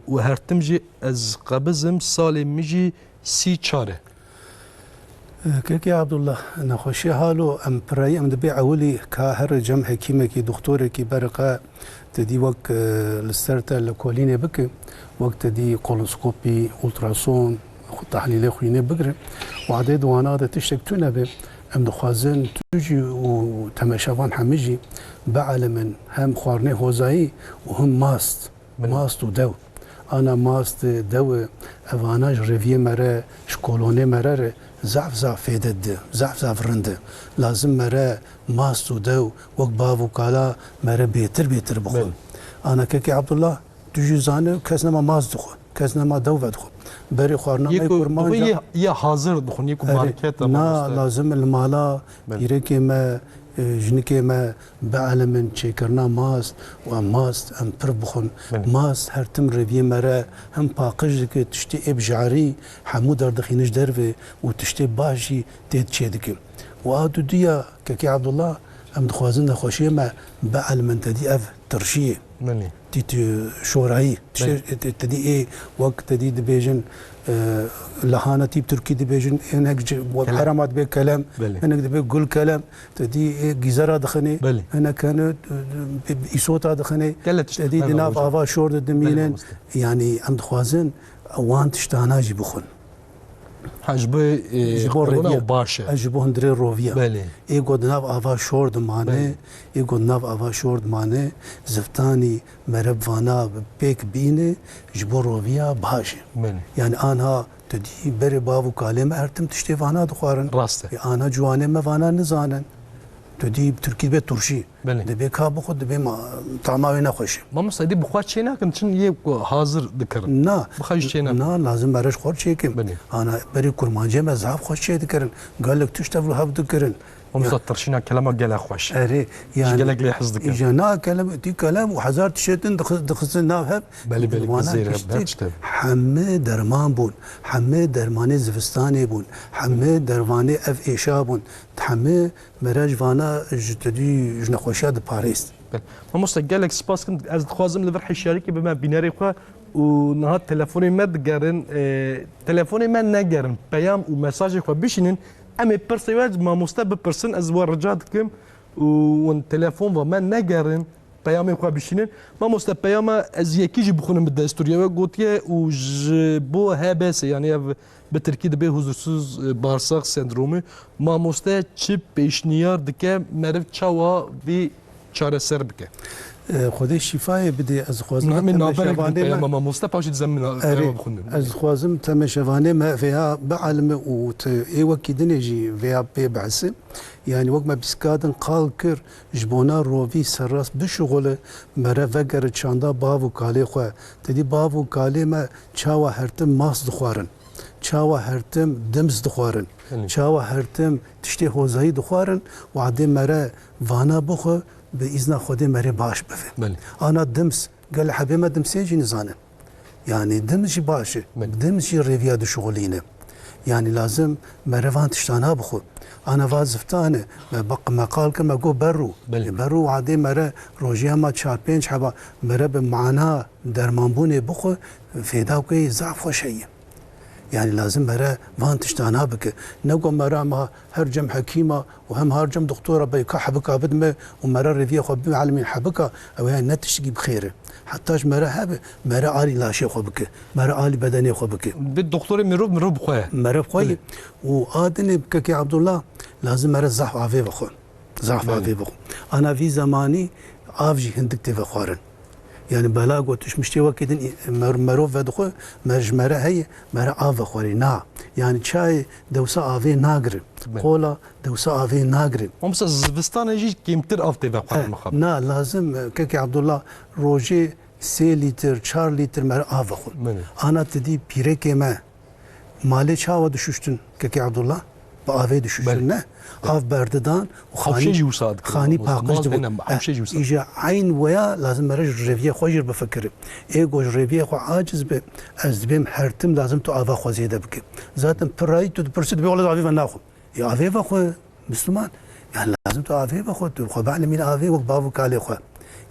û her tim jî ez qebiz im, salê min jî sî çar e. Kekê Abdullah, nexweşiya halo em pirayî em dibê ewilî ka here cem hekîmekî, doktorekî beriqe te dî wek, e, li ser te li kolînê bike, wek te dî kolonoskopî, ultrason, xwe tahlîlê xwînê bigire. Wadê di wana de tiştek tune be, em dixwazin tu jî û temeşevan hemî jî bielimin hem xwarinê hozayî û him mast. Belê. Mast û dew. Ana mast, dew, evana ji reviyê me re, ji kolonê me re re zaf zaf fêde dide, zaf zaf rind e. Lazim me re mast û dew wek bav û kala me re bêtir bêtir bixwe. Belê. Ana kekê Abdullah, tu jî zane kes nema mast dixwe, kes nema dew vedixwe. Berê xwarina me kurmanca. Yê hazir dixwin, yê ku marketa. Erê, na, lazim e li mala, belê, pîrekê me, e, jinikê me bielimin çêkirina mast û em mast em pir bixwin. Belê. Mast her tim reviyê me re him paqij dike, tiştê ê bijarî hemû derdixîne ji derve û tiştê baş jî tê çêdike. Û a duduya, kekê Abdullah, em dixwazin nexweşiyê me bielimin, te dî ev tirşiyê. Belê. Tî tu şorayî, tiştê, belê, te, te dî ê wek te dî dibêjin, e, lahana tî bi tirkî dibêjin, hinek ji, wek, kelem, herema dibê kelem, belê, hinek dibê gul kelem, te dî ê gîzera dixinê, belê, hinek hene, e, e, îsota dixinê, gelek tişt, te dî, belê, di nav, hocam, ava şor de dimînin. Belê, mamoste. Yanî em dixwazin wan tiştana jî bixwin. Ha, ji bo, e, Ji bo kolona rêviya. û baş e. Ez ji bo hundirê roviya. Belê. Ê ku di nav ava şor dimane, Belê. ê ku di nav ava şor dimane, ziftanî mere bi vana bi pêk bîne, ji bo roviya baş e. Belê. Yani anha tu dî berê bav û kalê me her tim tiştê vana dixwarin. Rast e. Ê anha ciwanê me vana nizanin. Tu dî bi tirkî be turşî. Belê. Dibê ka bixwe, dibê ma, tama wê nexweş e. Mamosta, dî bi xwe çê nakin, çin yê ku hazir dikirin. Na. Bi xwe jî çê nakin. Na, lazim mere ji xwe çêkim. Belê. Ana berê kurmancê me zaf xweş çê dikirin. Gelek tişt ev hev dikirin. Mamosta, Ya. tirşîna kelama gelek xweş. Erê, Ji yani, gelek lê hez dikin. îja na kelem, tî kelem û hezar tişetin dixi-, dixistin nav hev. Belê, belê, Wana zêr hev, tiştê her tişt hev. hemê derman bûn. Hemê dermanê zivistanê bûn. Hemê dermanê ev êşa bûn. Hemê mere ji vana ji tedî ji nexweşiya diparêst. Belê. Mamoste, gelek spas kim. Ez dixwazim li vir hişyarîkê bime bînerê xwe û niha telefonê me digerin. E, telefonê me negerin. Peyam û mesajê xwe bişînin. Em ê pirsê we ji mamoste bipirsin. Ez we rica dikim û hûn telefon ve me negerin. Peyamê xwe bişînin. Mamoste, peyama ez yekî jî bixwînim bi destûrê we gotiye û ji bo H B S, yani ev bi tirkî dibê huzursuz, e, bağırsak sendromu. Mamoste çi pêşniyar dike, meriv çawa vî çareser bike? E, Xwedê şîfayê bidê, ez dixwazim Namê naberek temaşevanê me peyama mamoste, paşê dizem min Erê, peyama bixwînim. ez dixwazim temaşevanê me vêya bielime û tu ê wekî dinê jî vêya pê behsi. Yani wek me bîskadin qal kir, ji bona rovî serrast bişuxule, mere vegere çanda bav û kalê xwe. Tedî bav û kalê me çawa her tim mas dixwarin, çawa her tim dims dixwarin, Belê. çawa her tim tiştê hozayî dixwarin, wadê mere vana bixwe, bi îzna Xwedê merê baş bive. Belê. Ana dims, gel hebê me dimsê jî nizanin. Yani dims jî baş e. Belê. Dims jî rêviya dişuxulîne. Yani lazim mere van tiştana bixwe. Ana va ziftane, me baq-, me qal kir, me got berû. Belê. E, berû wadê mere rojê hema çar pênc heba mere bi mana dermanbûnê bixwe, fêda ku yê zaf xweş heye. Yani lazim mere van tiştana bike. Ne ku mere ma her cem hekîma û hem har cem doktora be, ka hebika bidime û mere rêviya xwe bielmîn hebika, ew ya ne tiştekî bi xêr e. Heta ji mere hebe, mere alî laşê xwe bike, mere alî bedenê xwe bike. Bi doktorê mirov, mirov bi xwe ye. Mere bi xwe ye. Belê. Û a dinê bi kekê Abdullah lazim mere zaf avê vexwe. Zaf Belê. avê vexwe. Ana vî zemanî av jî hindik tê vexwarin. Yani bela got, tu ji miştê wekî din mer-, merov vedixwe, mer-, ji mere heye, mere av vexwerî. Na. Yani çayê dewsa avê nagire. Belê. Qola dewsa avê nagire. Mamosta, zivistanê jî kêmtir av tê vexwarin He, mixabin. Na, lazim, e, kekê Abdullah rojê sê lîtir, çar lîtir mere av vexwe. Belê. Ana tu dî pîrekê me malê çawa dişuştin, kekê Abdullah? Bi avê dişuştin, Belê. ne? Av berdidan û Hewşê xanî, jî wisa dikirin, xanî mamosta. paqij Mal dibû. têne, hewşê jî wisa. Eh, îja eyn weya lazim mere ji rêviyê xwe jî bifikire. Ê ku ji rêviyê xwe aciz be, ez dibêm her tim lazim tu ava xwe zêde bike. Zaten pirayî tu dipirsî dibê wele avê ve naxwe. Ya avê vexwe, Müslüman. Yani lazim tu avê vexwe, tu xwe bielmîn avê wek bav û kalê xwe.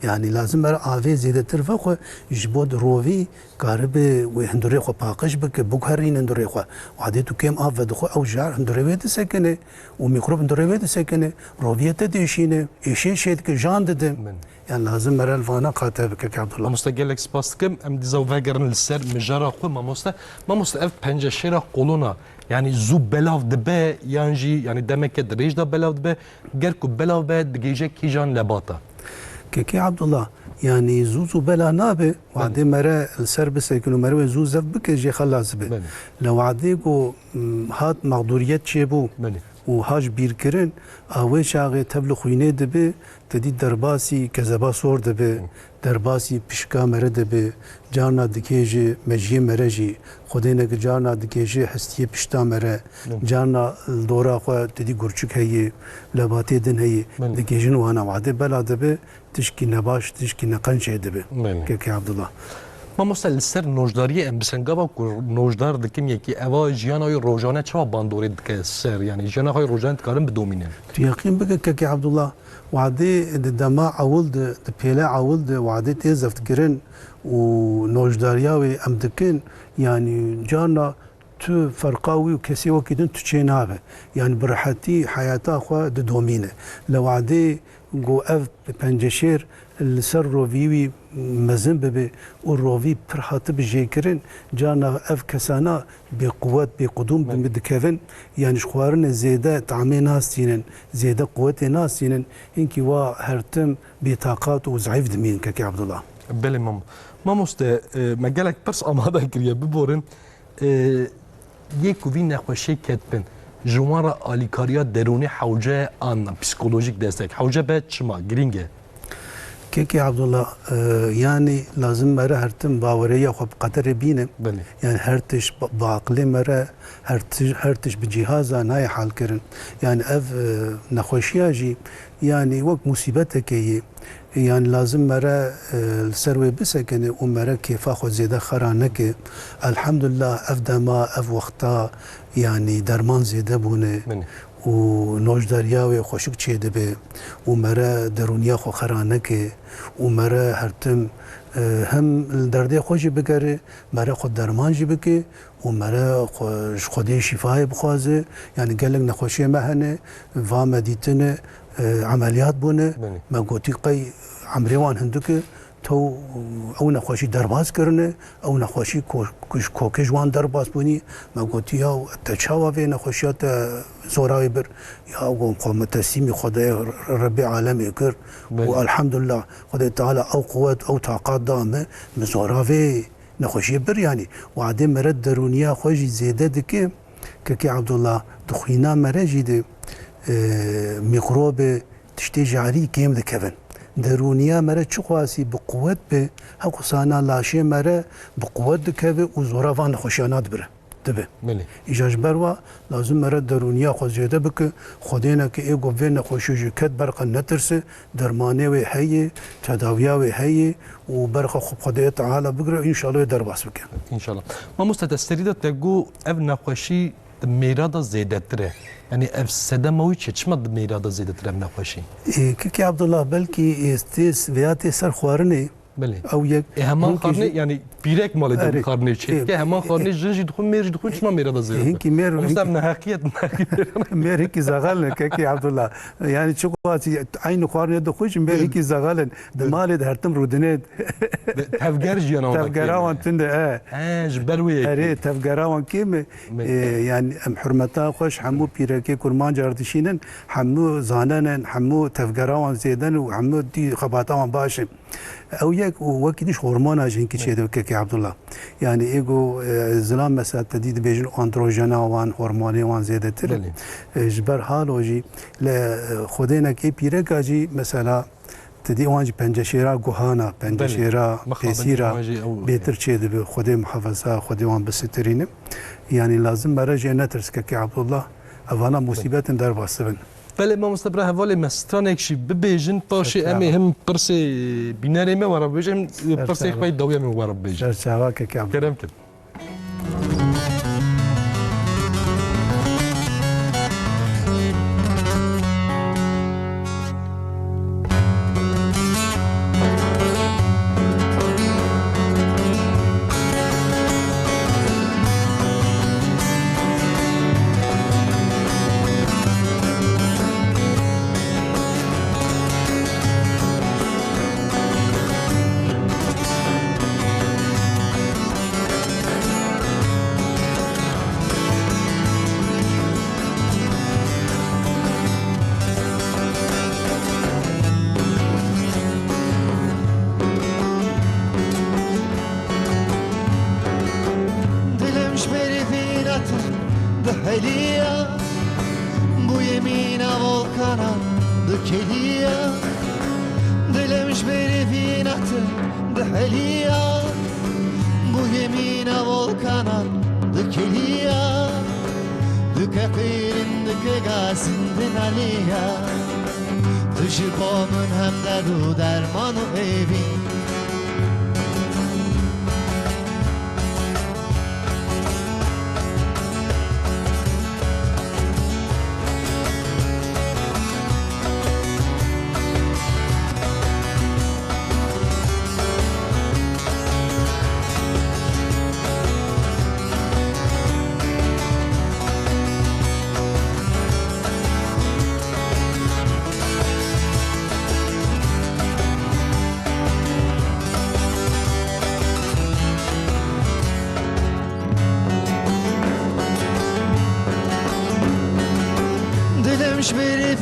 Yani lazim mere avê zêdetir vexwe, ji bo di rovî karibe wê hindurê xwe paqij bike, biguherîne hindurê xwe. Wadê tu kêm av vedixwe, ew jar hindurê wê disekine û mîkrob hindurê wê disekine, roviyê te diêşîne, êşê çêdike, jan dide. Min. Yani lazim mere li vana qate bike, kek Abdullah. Mamoste, gelek spas dikim. Em dîsa vegerin li ser mijara xwe, mamoste. Mamoste, ev penceşêra kolona, yani zû belav dibe, yan jî, yani demeke dirêj de belav dibe, ger ku belav be, digihêje kîjan lebata? Kekê Abdullah, yani zû zû bela nabe, Belê. wadê mere li ser bisekin û mere wê zû zef bike, jê xelas be. Belê. Li wadê ku, mm, hat mexdûriyet çêbû Belê. û haş bîrkirin, a wê çaxê tev li xwînê dibe, Te dî derbasî kezeba sor dibe, Hı. derbasî pişka mere dibe, carna dikêje mejiyê mere jî, xwedêne ki carna dikêje hestiyê pişta mere, Hı. carna li dora xwe te dî gurçik heye, lebatê din heye, Hı. dikêjin wana wadê bela dibe, tişkî nebaş, tişkî neqenc çê dibe. Hı. Kekê Abdullah. Mamoste, li ser nojdariyê em bisin, gava ku nojdar dikin yekî, eva jiyana wê rojane çawa bandorê dike ser, yani jiyana xwe yê rojane dikarin bidomînin? Tu yeqîn bike kekê Abdullah, Wadê di dema ewil de, di pêle ewil de wadê tê zeftkirin û nojdariya wê em dikin, yanî carna tu ferqa wî û kesê wekî din tu çê nabe. Yanî bi rehetî heyata xwe didomîne. Li wadê ku ev penceşêr li ser rovî wî mezin bibe û rovî pir hatibe jêkirin, carna ev kesana bêquwet, bêqudûm Belê. dikevin. Yanî ji xwarine zêde tamê nastînin, zêde quwetê nastînin, hinkî wa her tim bêtaqat û zeîf dimînin, Kekê Abdullah. Belê mamo. Mamoste, e, me gelek pirs amade kiriye, biborin. E, yê ku vî nexweşiyê ketibin, ji wan re alîkariya derûnî hewce ye an na, psîkolojîk destek? Hewce be çima? Girîng e. Kekê Abdullah, e, yanî lazim me re her tim baweriya xwe bi qederê bîne. Belê. Yanî her tişt bi, bi aqilê me re, her tij-, her tişt bi cîhaza nayê halkirin. Yanî ev, e, nexweşiya jî, yanî wek musîbetekê yê. Yanî lazim me re, e, li ser wê bisekine û me re kêfa xwe zêde xera neke. Elhamdulillah, ev dema, ev wexta, yanî derman zêde bûne Belê. û nojdariya wê xweşik çêdibe û me re derûniya xwe xera neke û me re her tim, e, hem li derdê xwe jî bigere, me re xwe derman jî bike û me re xwe, ji Xwedê şîfayê bixwaze. Yanî gelek nexweşiyê me hene, va me dîtine, e, emeliyat bûne. Belê. Me gotî qey emrê wan hindik e, tew ew nexweşî derbas kirine, ew nexweşî ko-, ji kokê ji wan derbas bûnî. Me gotî, ya te çawa vê nexweşiya te zora wê bir? Ya got, xwe me teslîmî Xwedê Rebbê alemê kir û Belê. elhamdulillah Xwedê Teala ew quwet, ew taqat da me, min zora vê nexweşiyê bir yanî. Wadê me re derûniya xwe jî zêde dike. Kekê Abdullah, di xwîna me re jî de, e, mîkrobe, tiştê jarî kêm dikevin. Derûniya me re çiqasî bi quwet be, heqûsana laşê me re bi quwet dikeve û zora van nexweşiyana dibire, dibe. Belê. Îja ji ber wa lazim me re derûniya xwe zêde bike. Xwedêne ke ê ku vê nexweşiyê jî ket ber xwe netirse, dermanê wê heye, tedawiya wê heye û ber xwe xwe bi Xwedê Teala bigire û înşallah wê derbas bike. Înşallah. Mamoste, te serî de te got ev nexweşî di mêra de zêdetir e. Yanî ev sedema wî çi? Çima di mêra de zêdetir e ev nexweşî? Ê, Kekê Abdullah, belkî ê tê, vêya tê ser xwarinê. Belê. Ew yek. Ê, heman Hinkî xwarinê, jî yanî pîrek malê de Erê. xwarinê çê Ê, dike. Heman ê, xwarinê jin jî dixwin, mêr jî dixwin, çima mêra de zêdetir? Hinkî mêr, Mamoste, hink- ev neheqiyet, neheqiyet. Mêr hinkî zexel in, Kekê Abdullah. Yanî çiqasî eynî xwarinê dixwin jî mêr Belê. hinkî zexel in. Di Belê. malê de her tim rûdinê. Tevger jiyana wan Tevgera kêm wan e. tinde, e. He, ji ber wê yekê. Erê, tevgera wan kêm e. Me- E, yanî em hurmeta xwe ji hemû pîrekê kurmanc re dişînin, hemû zanin in, hemû tevgera wan zêde ne û hemû dî xebata wan baş e. Ew yek û wekî dî ji hormona jî hinkî çêdibe, Kekê Abdullah. Yanî ê ku, e, zilam mesela te dî dibêjin androjena wan, hormonê wan zêdetir. Belê. E, ji ber halo jî, le, e, xwedênek ê pîreka jî mesela Ti dî wan jî penceşêra guhana, Belê. penceşêra Mixabin pêsîra wan jî ew bêtir çêdibe. Xwedê muhafeza, Xwedê wan bisitirîne. Yanî lazim me re jê netirs, Kekê Abdullah. Evana musîbetin derbas dibin. Belê mamoste bira, hevalê me stranek jî bibêjin, paşê Ser em ê çava. him pirsê bînerê me were bibêjin, him Ser pirsê çava. xwe yê dawiyê me were bibêjin. Ser çava, Kekê Abdullah. Kerem kin. Dilim ji berî vîna te diheliya, bûye mîna volkana dikeliya. Dilim ji berî vîna te diheliya, bûye mîna volkana dikeliya. Dike qîrin, dike gazin dinaliya. Tu ji bo min hem derd û derman û êvî.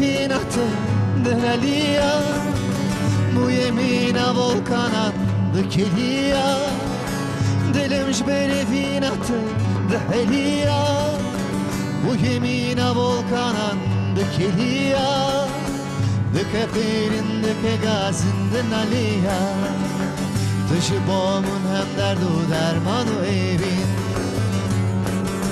Vîna te diheliya, bûyê mîna volkanan dikeliya. Dilim ji berê vîna te diheliya, bûyê mîna volkanan dikeliya. Dike pêrin, dike gazin dinaliya. Tu ji bo min hem derd û derman û êrîn.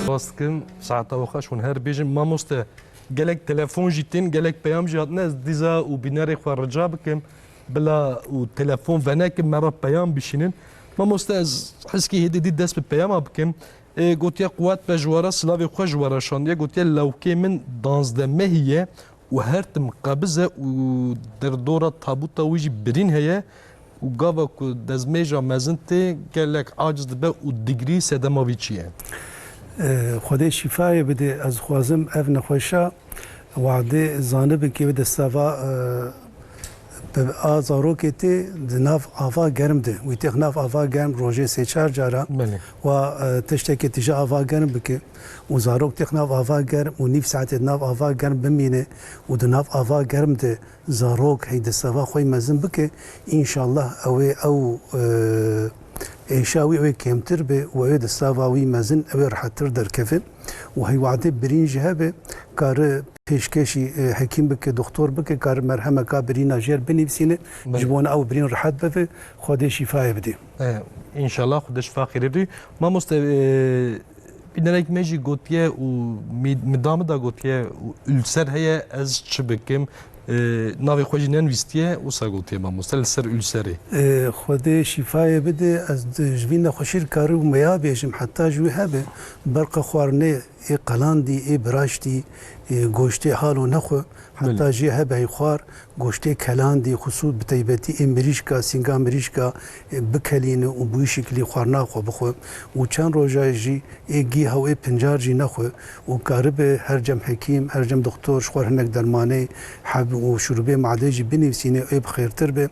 Spas dikim, saeta we xweş, hûn her bêjin. Mamoste, gelek telefon jî tên, gelek peyam jî hatine. Ez dîza û bînerê xwe rica bikim, bila û telefon venekin, me re peyam bişînin. Mamoste, ez heskî hêdî dî dest bi peyama bikim. Ê, gotiye, quwet be ji we re, silavê xwe ji we re şandiye. Gotiye, lewkê min danzdeh mehî ye û her tim qebiz e û derdora tabuta wî jî birîn heye û gava ku dezmêja mezin tê, gelek aciz dibe û digrî sedema vî çi ye? Xwedê şîfayê bide. Ez dixwazim ev nexweşa wadê zanibin kê bi destava, e, bi a zarokê tê di nav ava germ de. Wî têx nav ava germ rojê sê çar cara. Belê. Wa, e, tiştekê tije ava germ bike û zarok têx nav ava germ û nîv saetê di nav ava germ bimîne û di nav ava germ de zarok hey destava xwe yî mezin bike, înşallah ew ê ew, e, êşa wî ew ê kêmtir be û ew ê destava wî mezin ew ê rehettir derkeve û hey wadê birîn jî hebe, kare pêşkêşî, e, hekîm bike, doxtor bike, kare merhemeka birîna jêr binivîsîne, Belê. ji bona ew birîn rehet bibe, Xwedê şîfayê bide. E, înşallah Xwedê şifa xêrê bidî. Mamoste, e, bînerek me jî gotiye û mî-, mida min da gotiye û ülser heye, ez çi bikim? E, navê xwe jî nenivîstiye, wisa gotiye mamoste li ser ülserê. E, Xwedê şîfayê bide, ez di, ji vî nexweşî dikarim meya bêjim, heta ji wî hebe berqa xwarinê ê qelandî, ê biraştî, ê goştê halo nexwe, heta Belê. jê hebe hey xwar, goştê kelandî, xusûs bi teybetî ê mirîşka, sînga mirîşka, ê bikelîne û bi wî şiklî xwarina xwe bixwe û çend roja jî ê gî hew ê pincar jî nexwe û karibe her cem hekîm, her cem doxtor ji xwe hinek dermanê heb û şurubê madê jî binivîsîne ê bi xêrtir be.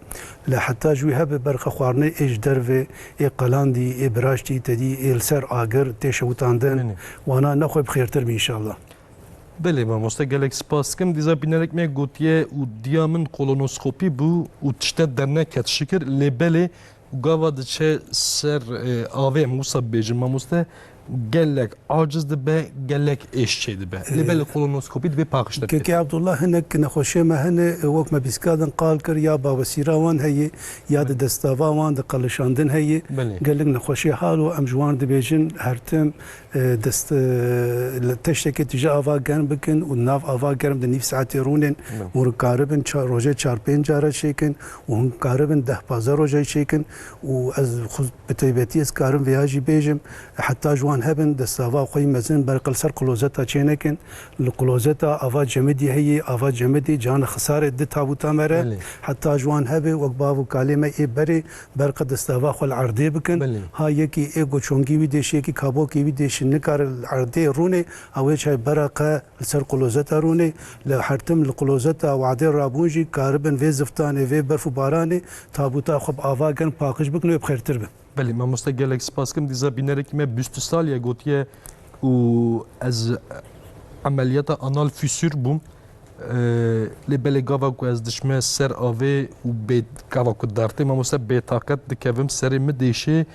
Lê heta ji wî hebe berqa xwarinê ê ji derve, ê qelandî, ê biraştî, tedî ê li ser agir tê şewitandin, Belê. wana nexwe bi xêrtir be înşallah. Belê mamoste, gelek spas dikim. Dîza bînerek me gotiye û diya min kolonoskopî bû û tişte derneket şikir, lê belê û gava diçe ser, e, avê, em wisa bibêjin mamoste, gelek aciz dibe, gelek êş çê dibe. Lê Ee, belê kolonoskopî dibê paqij te Kekê bike. Abdullah, hinek nexweşiyê me hene, e, wek me bîskadin qal kir, ya bawesîra wan heye, ya di destava wan di qelişandin heye. Belê. Gelek nexweşiyê halo em ji wan dibêjin, her tim, e, dest, e, li teştekê tije ava germ bikin û nav ava germ di nîv saetê rûnin Belê. û hûn karibin ça-, rojê çar pênc cara çêkin û hûn karibin deh pazdeh roja çêkin û ez xwe bi taybetî ez karim vêya jî bêjim, heta ji wan hebin destava xwe yî mezin berqil ser klozeta çênekin. Li klozeta ava cemidî heye, ava cemidî cana xisarê di tabuta me re, Belê. heta ji wan hebe wek bav û kalê me ê berê berqa destava xwe li erdê bikin. Belê. Ha yekî ê goçongî wî dêşî, yekî kabokê wî dêşî nikare li erdê rûnê, ew ê çay berqa li ser klozeta rûnê, li her tim li klozeta wadê rabûn jî karibin vê ziftanê, vê berf û baranê tabuta xwe bi ava germ paqij bikin û ê bi xêrtir bin. Belê, mamoste gelek spas kim. Dîza bînerekî me bîst û sal ye gotiye û ez emeliyata anal fîsûr bûm. Ee, lê belê gava ku ez dişme ser avê û bê, gava ku dertê mamoste bêtaqet dikevim, serê min dêşê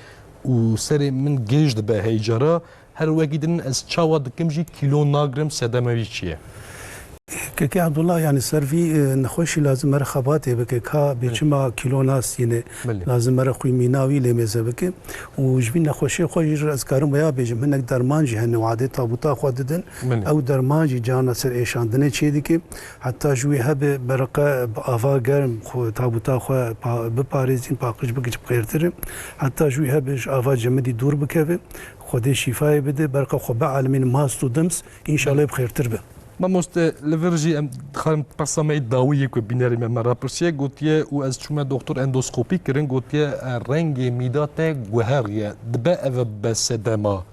û serê min gêj dibe heycara. Her wekî din ez çawa dikim jî kîlo nagrim, sedema wî çi ye? Kekê Abdullah, yanî ser vî, e, nexweşî lazim mere xebatê bike, ka bê Belê. çima kîlo nasîne, Belê. lazim mere xwî mîna wî lê mêze bike. Û ji vî nexweşê xwe jî ez karim veya bêjim, hinek derman jî hene wadê tabuta xwe didin. Belê. Ew derman jî carna ser êşandinê çê dike. Heta ji wî hebe berqe bi ava germ xwe, tabuta xwe pa-, biparêzîn, paqij bike, ji bi xêrtir e. Heta ji wî hebe ji ava cemidî dûr bikeve. Xwedê şîfayê bide, berqa xwe bialimîn mast û dims, înşallah bi xêrtir be. Mamoste, li vir jî em dixwarin pirsa me yê dawî yê ku bînerê me me re pirsiye, gotiye û ez çûme doktor endoskopî kirin, gotiye, e, rengê mîda te guheriye, dibe ev be sedema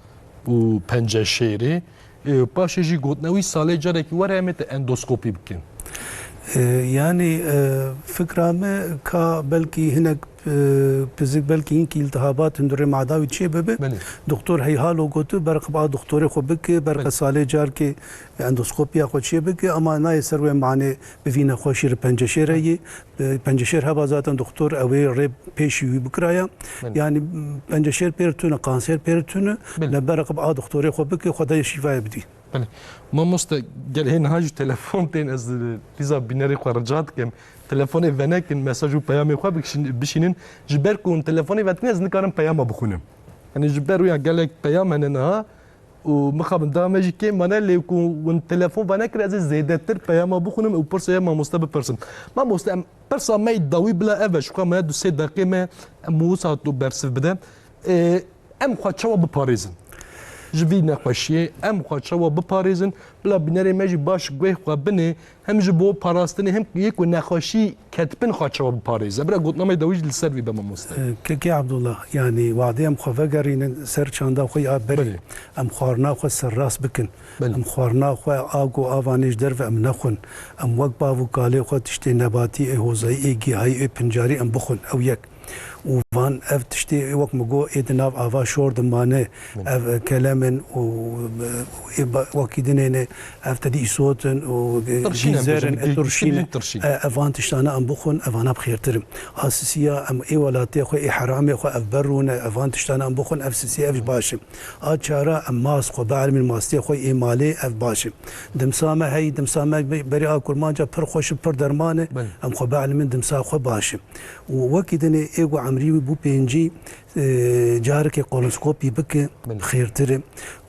û penceşêrê. E, paşê jî gotine wî salê carekî were em ê te endoskopî bikin. E, yani, e, fikra me ka belkî hinek, e, pizik belkî hinkî iltihabat hundirê mada wî çê bibe. Belê. Doktor heyhalo gotu, berqib a doktorê xwe bike, berqe Belê. salê carkê endoskopiya xwe çê bike, ama nayê ser wê manê bi vî nexweşî re penceşêr heye. E, penceşêr heba zaten doktor ew ê rê pêşî wî bikiraya. Belê. Yani, penceşêr pêr tune, kanser pêr tune, Belê. le berqib a doktorê xwe bike, xwe de şîfayê bidî. Belê. Mamoste, gel hê niha jî telefon tên, ez, e, dîza bînerê xwe rica dikim. Telefonê venekin, mesaj û peyamê xwe bikişin-, bişînin. Ji ber ku hûn telefonê vetin, ez nikarim peyama bixwînim. Yani ji ber wî ya gelek peyam hene niha û mixabin daha me jî kêm mane, lê ku hûn telefon venekir, ez ê zêdetir peyama bixwînim û pirsê mamoste bipirsim. Mamoste, em pirsa me yê dawî bila ev e, ji xwe me du sê deqê me, em wisa tu bersiv bide. E, Em xwe çawa biparêzin? Ji vî nexweşiyê em xwe çawa biparêzin? Bila bînerê me jî baş guhê xwe binê, hem ji bo parastinê hem yê ku nexweşî ketibin xwe çawa biparêze. Bira gotina me dawî jî li ser vî be mamoste. Kekê Abdullah, yanî wadê em xwe vegerînin ser çanda xwe ya berê. Belê. Em xwarina xwe serrast bikin. Belê. Em xwarina xwe a ku ava nê ji derve em nexwin. Em wek bav û kalê xwe tiştê nebatî, ê hozayî, ê gihayî, ê pincarî em bixwin. Ew yek. Û van ev tiştê wek min got ê di nav ava şor de mane. Min. Ev, e, kelem in û, e, ê ba-, wekî dinê ne ev tedî îsot in û, e, Tirşîn em gîzer in, bêjin, ê gî-, tirşîn in. Gîştirîn tirşîn. E, ev van tiştana em bixwin, evana bi xêrtir in. A sisiya em ê welatê xwe, ê heramê xwe ev berûne, ev van tiştana em bixwin, ev sisiya ev ji baş in. A çara em mas xwe bielmîn mastê xwe ê malê ev baş in. Dimsa me hey, dimsa me be-, berê a kurmanca pir xweş in, pir derman e. Belê. Em xwe bielmîn dimsa xwe baş in. Û wekî dinê ê ku emrî wî bû pêncî, e, carekê kolonskopî bike, Belê. xêrtir e.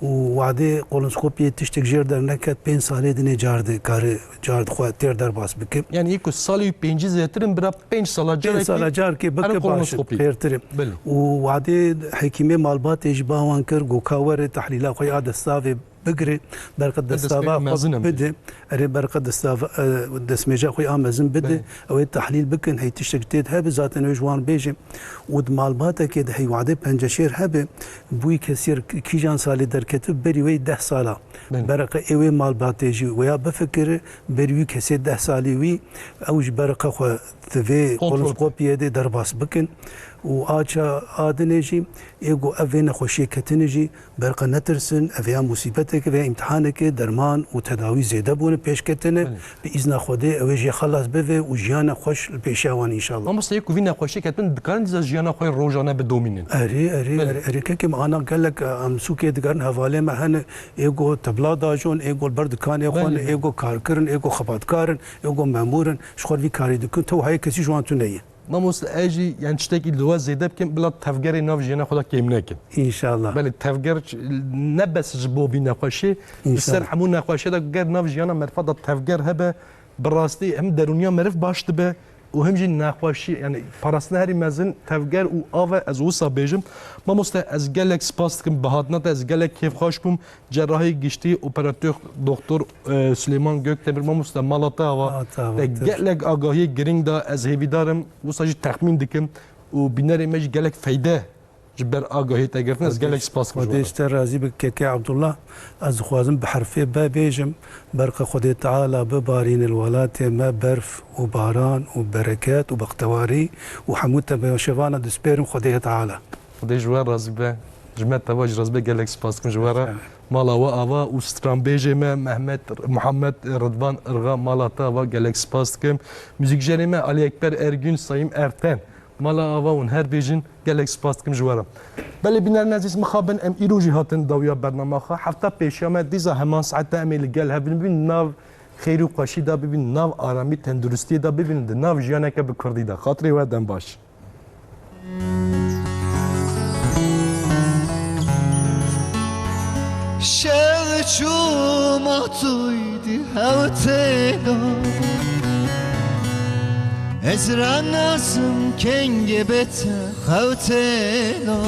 Û wadê kolonskopiyê tiştek jêr derneket, pênc salê dinê car di-, kare car di xwe têr derbas bike. Yani ê ku salê wî pêncî zêtir in, bira pênc sala Pênc carekê sala carekê her bike baş e, kolonskopî. xêrtir e. Belê. Û wadê hekîmê malbatê jî ba wan kir, goka were tehlîla xwe ya destavê bigire, berqe destava xwe bide. Erê, berqe destava, e, destmêja xwe ya mezin bide. Belê. Ew ê tehlîl bikin, hey tiştek tê de hebe, zaten ew ji wan bêje. Û di malbatekê de hey wadê penceşêr hebe, bûyî kesêr k-, kîjan salê derketibe, berî wê deh sala. Belê. Berqe ê wê malbatê jî wêya bifikire, berî wî kesê deh salî wî, ew ji berqe xwe di vê Kontrol. kolonskopiyê de derbas bikin. Û a ça a dinê jî, ê ku ev vê nexweşiyê ketine jî, Berqa netirsin, ev ya musîbetek e, vê ya îmtihaneke, derman û tedawî zêde bûne pêş ketine. Belê. Bi îzna Xwedê ew ê jê xelas bive û jiyana xweş li pêşiya wan înşallah. Mamoste, yê ku vî nexweşiyê ketibin, dikarin dîsa jiyana xwe rojane bidomînin? Erê, erê, Belê. erê, erê, kekê me ana gelek, em sûkê digerin hevalê me hene, ê ku tebla dajon, ê ku li ber dikanê xwe ne, Belê. ê ku karkirin, ê ku xebatkar in, ê ku memûr in, ji xwe vî karî dikin, tew heye kesî ji wan tune ye. Mamoste, ez jî, yani, tiştekî li we zêde bikim, bila tevgerê nav jiyana xwe de kêm nekin. Înşallah. Belê, tevger ç-, ne bes ji bo vî nexweşî, li ser Înşallah. hemû nexweşiya de ger nav jiyana merifa de tevger hebe, bi rastî hem derûniya meriv baş dibe û hem jî nexweşî, yani, parastina herî mezin tevger û av e, ez wisa bêjim. Mamoste, ez gelek spas dikim, bi hatina te ez gelek kêfxweş bûm. Cerrahê giştî, operatör doktor, e, Silêman Gökdemir, mamoste, mala te ava. Mala te ava, Te te gelek agahiyê girîng da, ez hêvîdar im, wisa jî texmîn dikim û bînerê me jî gelek feyde ji ber agahiyê te girtin. Ez gelek spas dikim ji we re. Xwedê ji te razî be kekê Abdullah. Ez dixwazim bi herfê B bêjim, berqa Xwedê Teala bibarîne li welatê me berf û baran û bereket û bextewarî û hemû temaşevana dispêrim Xwedê Teala. Xwedê ji we razî be. Ji me teva jî razî be, gelek spas dikim ji we re. Mala we ava û stranbêjê me Mehmet, Muhammed Ridvan Irga, mala te ava, gelek spas dikim. Muzîkjerê me Ali Ekber Ergün, Sayım Erten, mala ava hûn her bêjin, gelek spas dikim ji we re. Belê bînerên ezîz, mixabin em îro jî hatin dawiya bernama xwe. Hefta pêşiya me dîsa heman saete em ê li gel hev bin, bibin nav xêr û xweşî de bibin, nav aramî tenduristiyê de bibin, di nav jiyaneke bi kurdî de. Xatirê we dem baş. Şev çû matûy di hewtêno. Ez ranazim kengê bete xewtêno.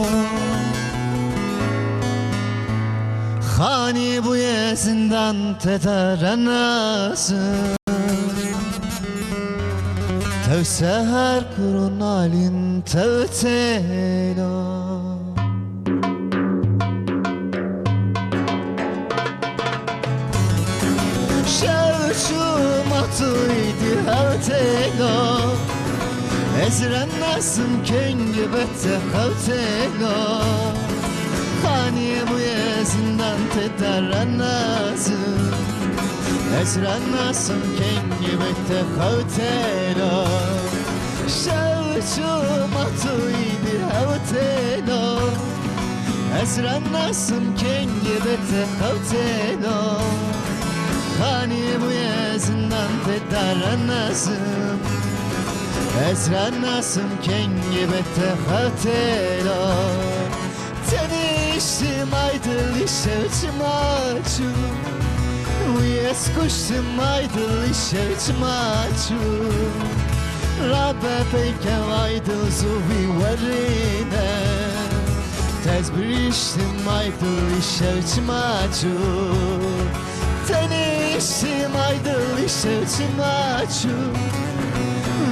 Xanî bûye zindan te de ranazim. Tev seher kurun alin tev têna. Şev çû matûy di Xewtêlo, ez re nasim kengê be te xewtêlo. Xaniyê bûye zindan te de re nazim. Ez re nasim kengê be te xewtêlo. Şew çû ma tu îdî hewtêlo. Ez re nasim kengê be te xewtêlo. Xanî bûye zindan te de re nasim. Ez re nasim kengê be te xewtêlo. Teniştim ay dil îşev çima çû. Wî ez kuştim ay dil îşev çima çû. Rabe peyke ay dil zû vî werîne. Tez birîştim ay dil îşev çima çû. Teniştim ay dil îşev çima çû.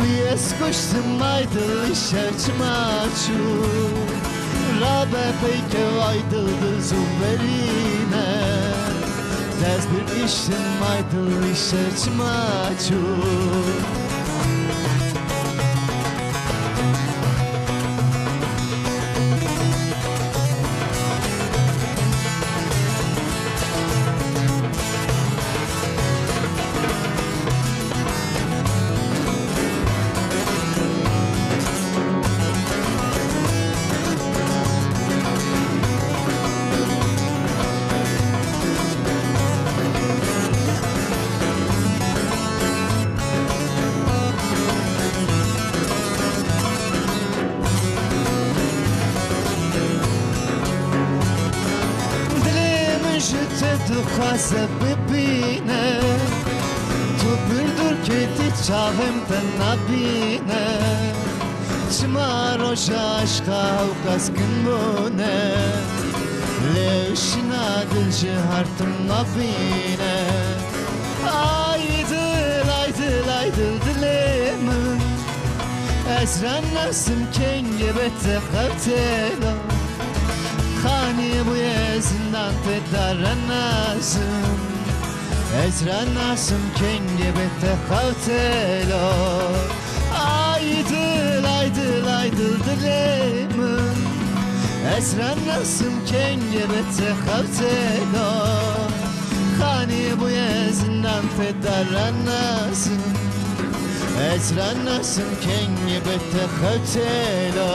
Wî ez kuştim ay dil îşev çima çû. Rabe peyke ay dil dil zû verîne. Dest bir işin may dil işe çima çû. Dilê min ji te dixwaze bibîne, tu pir dûr ketî çavên te nabîne. Çima roja aşka hewqas kin bûne, lê şina dil ji her tim nabîne. Ay dil, ay dil, ay dil, dilê min. Ez re nasim kengê be te xewtêlo. Xanî bûye zindan te de re nasim. Ez re nasim kengê be te xewtêlo. Ay dil, ay dil, ay dil, dilê min. Ez re nasim kengê be te xewtêlo. Xanî bûye zindan te de re nasim. Ez re nasim kengê be te xewtêlo.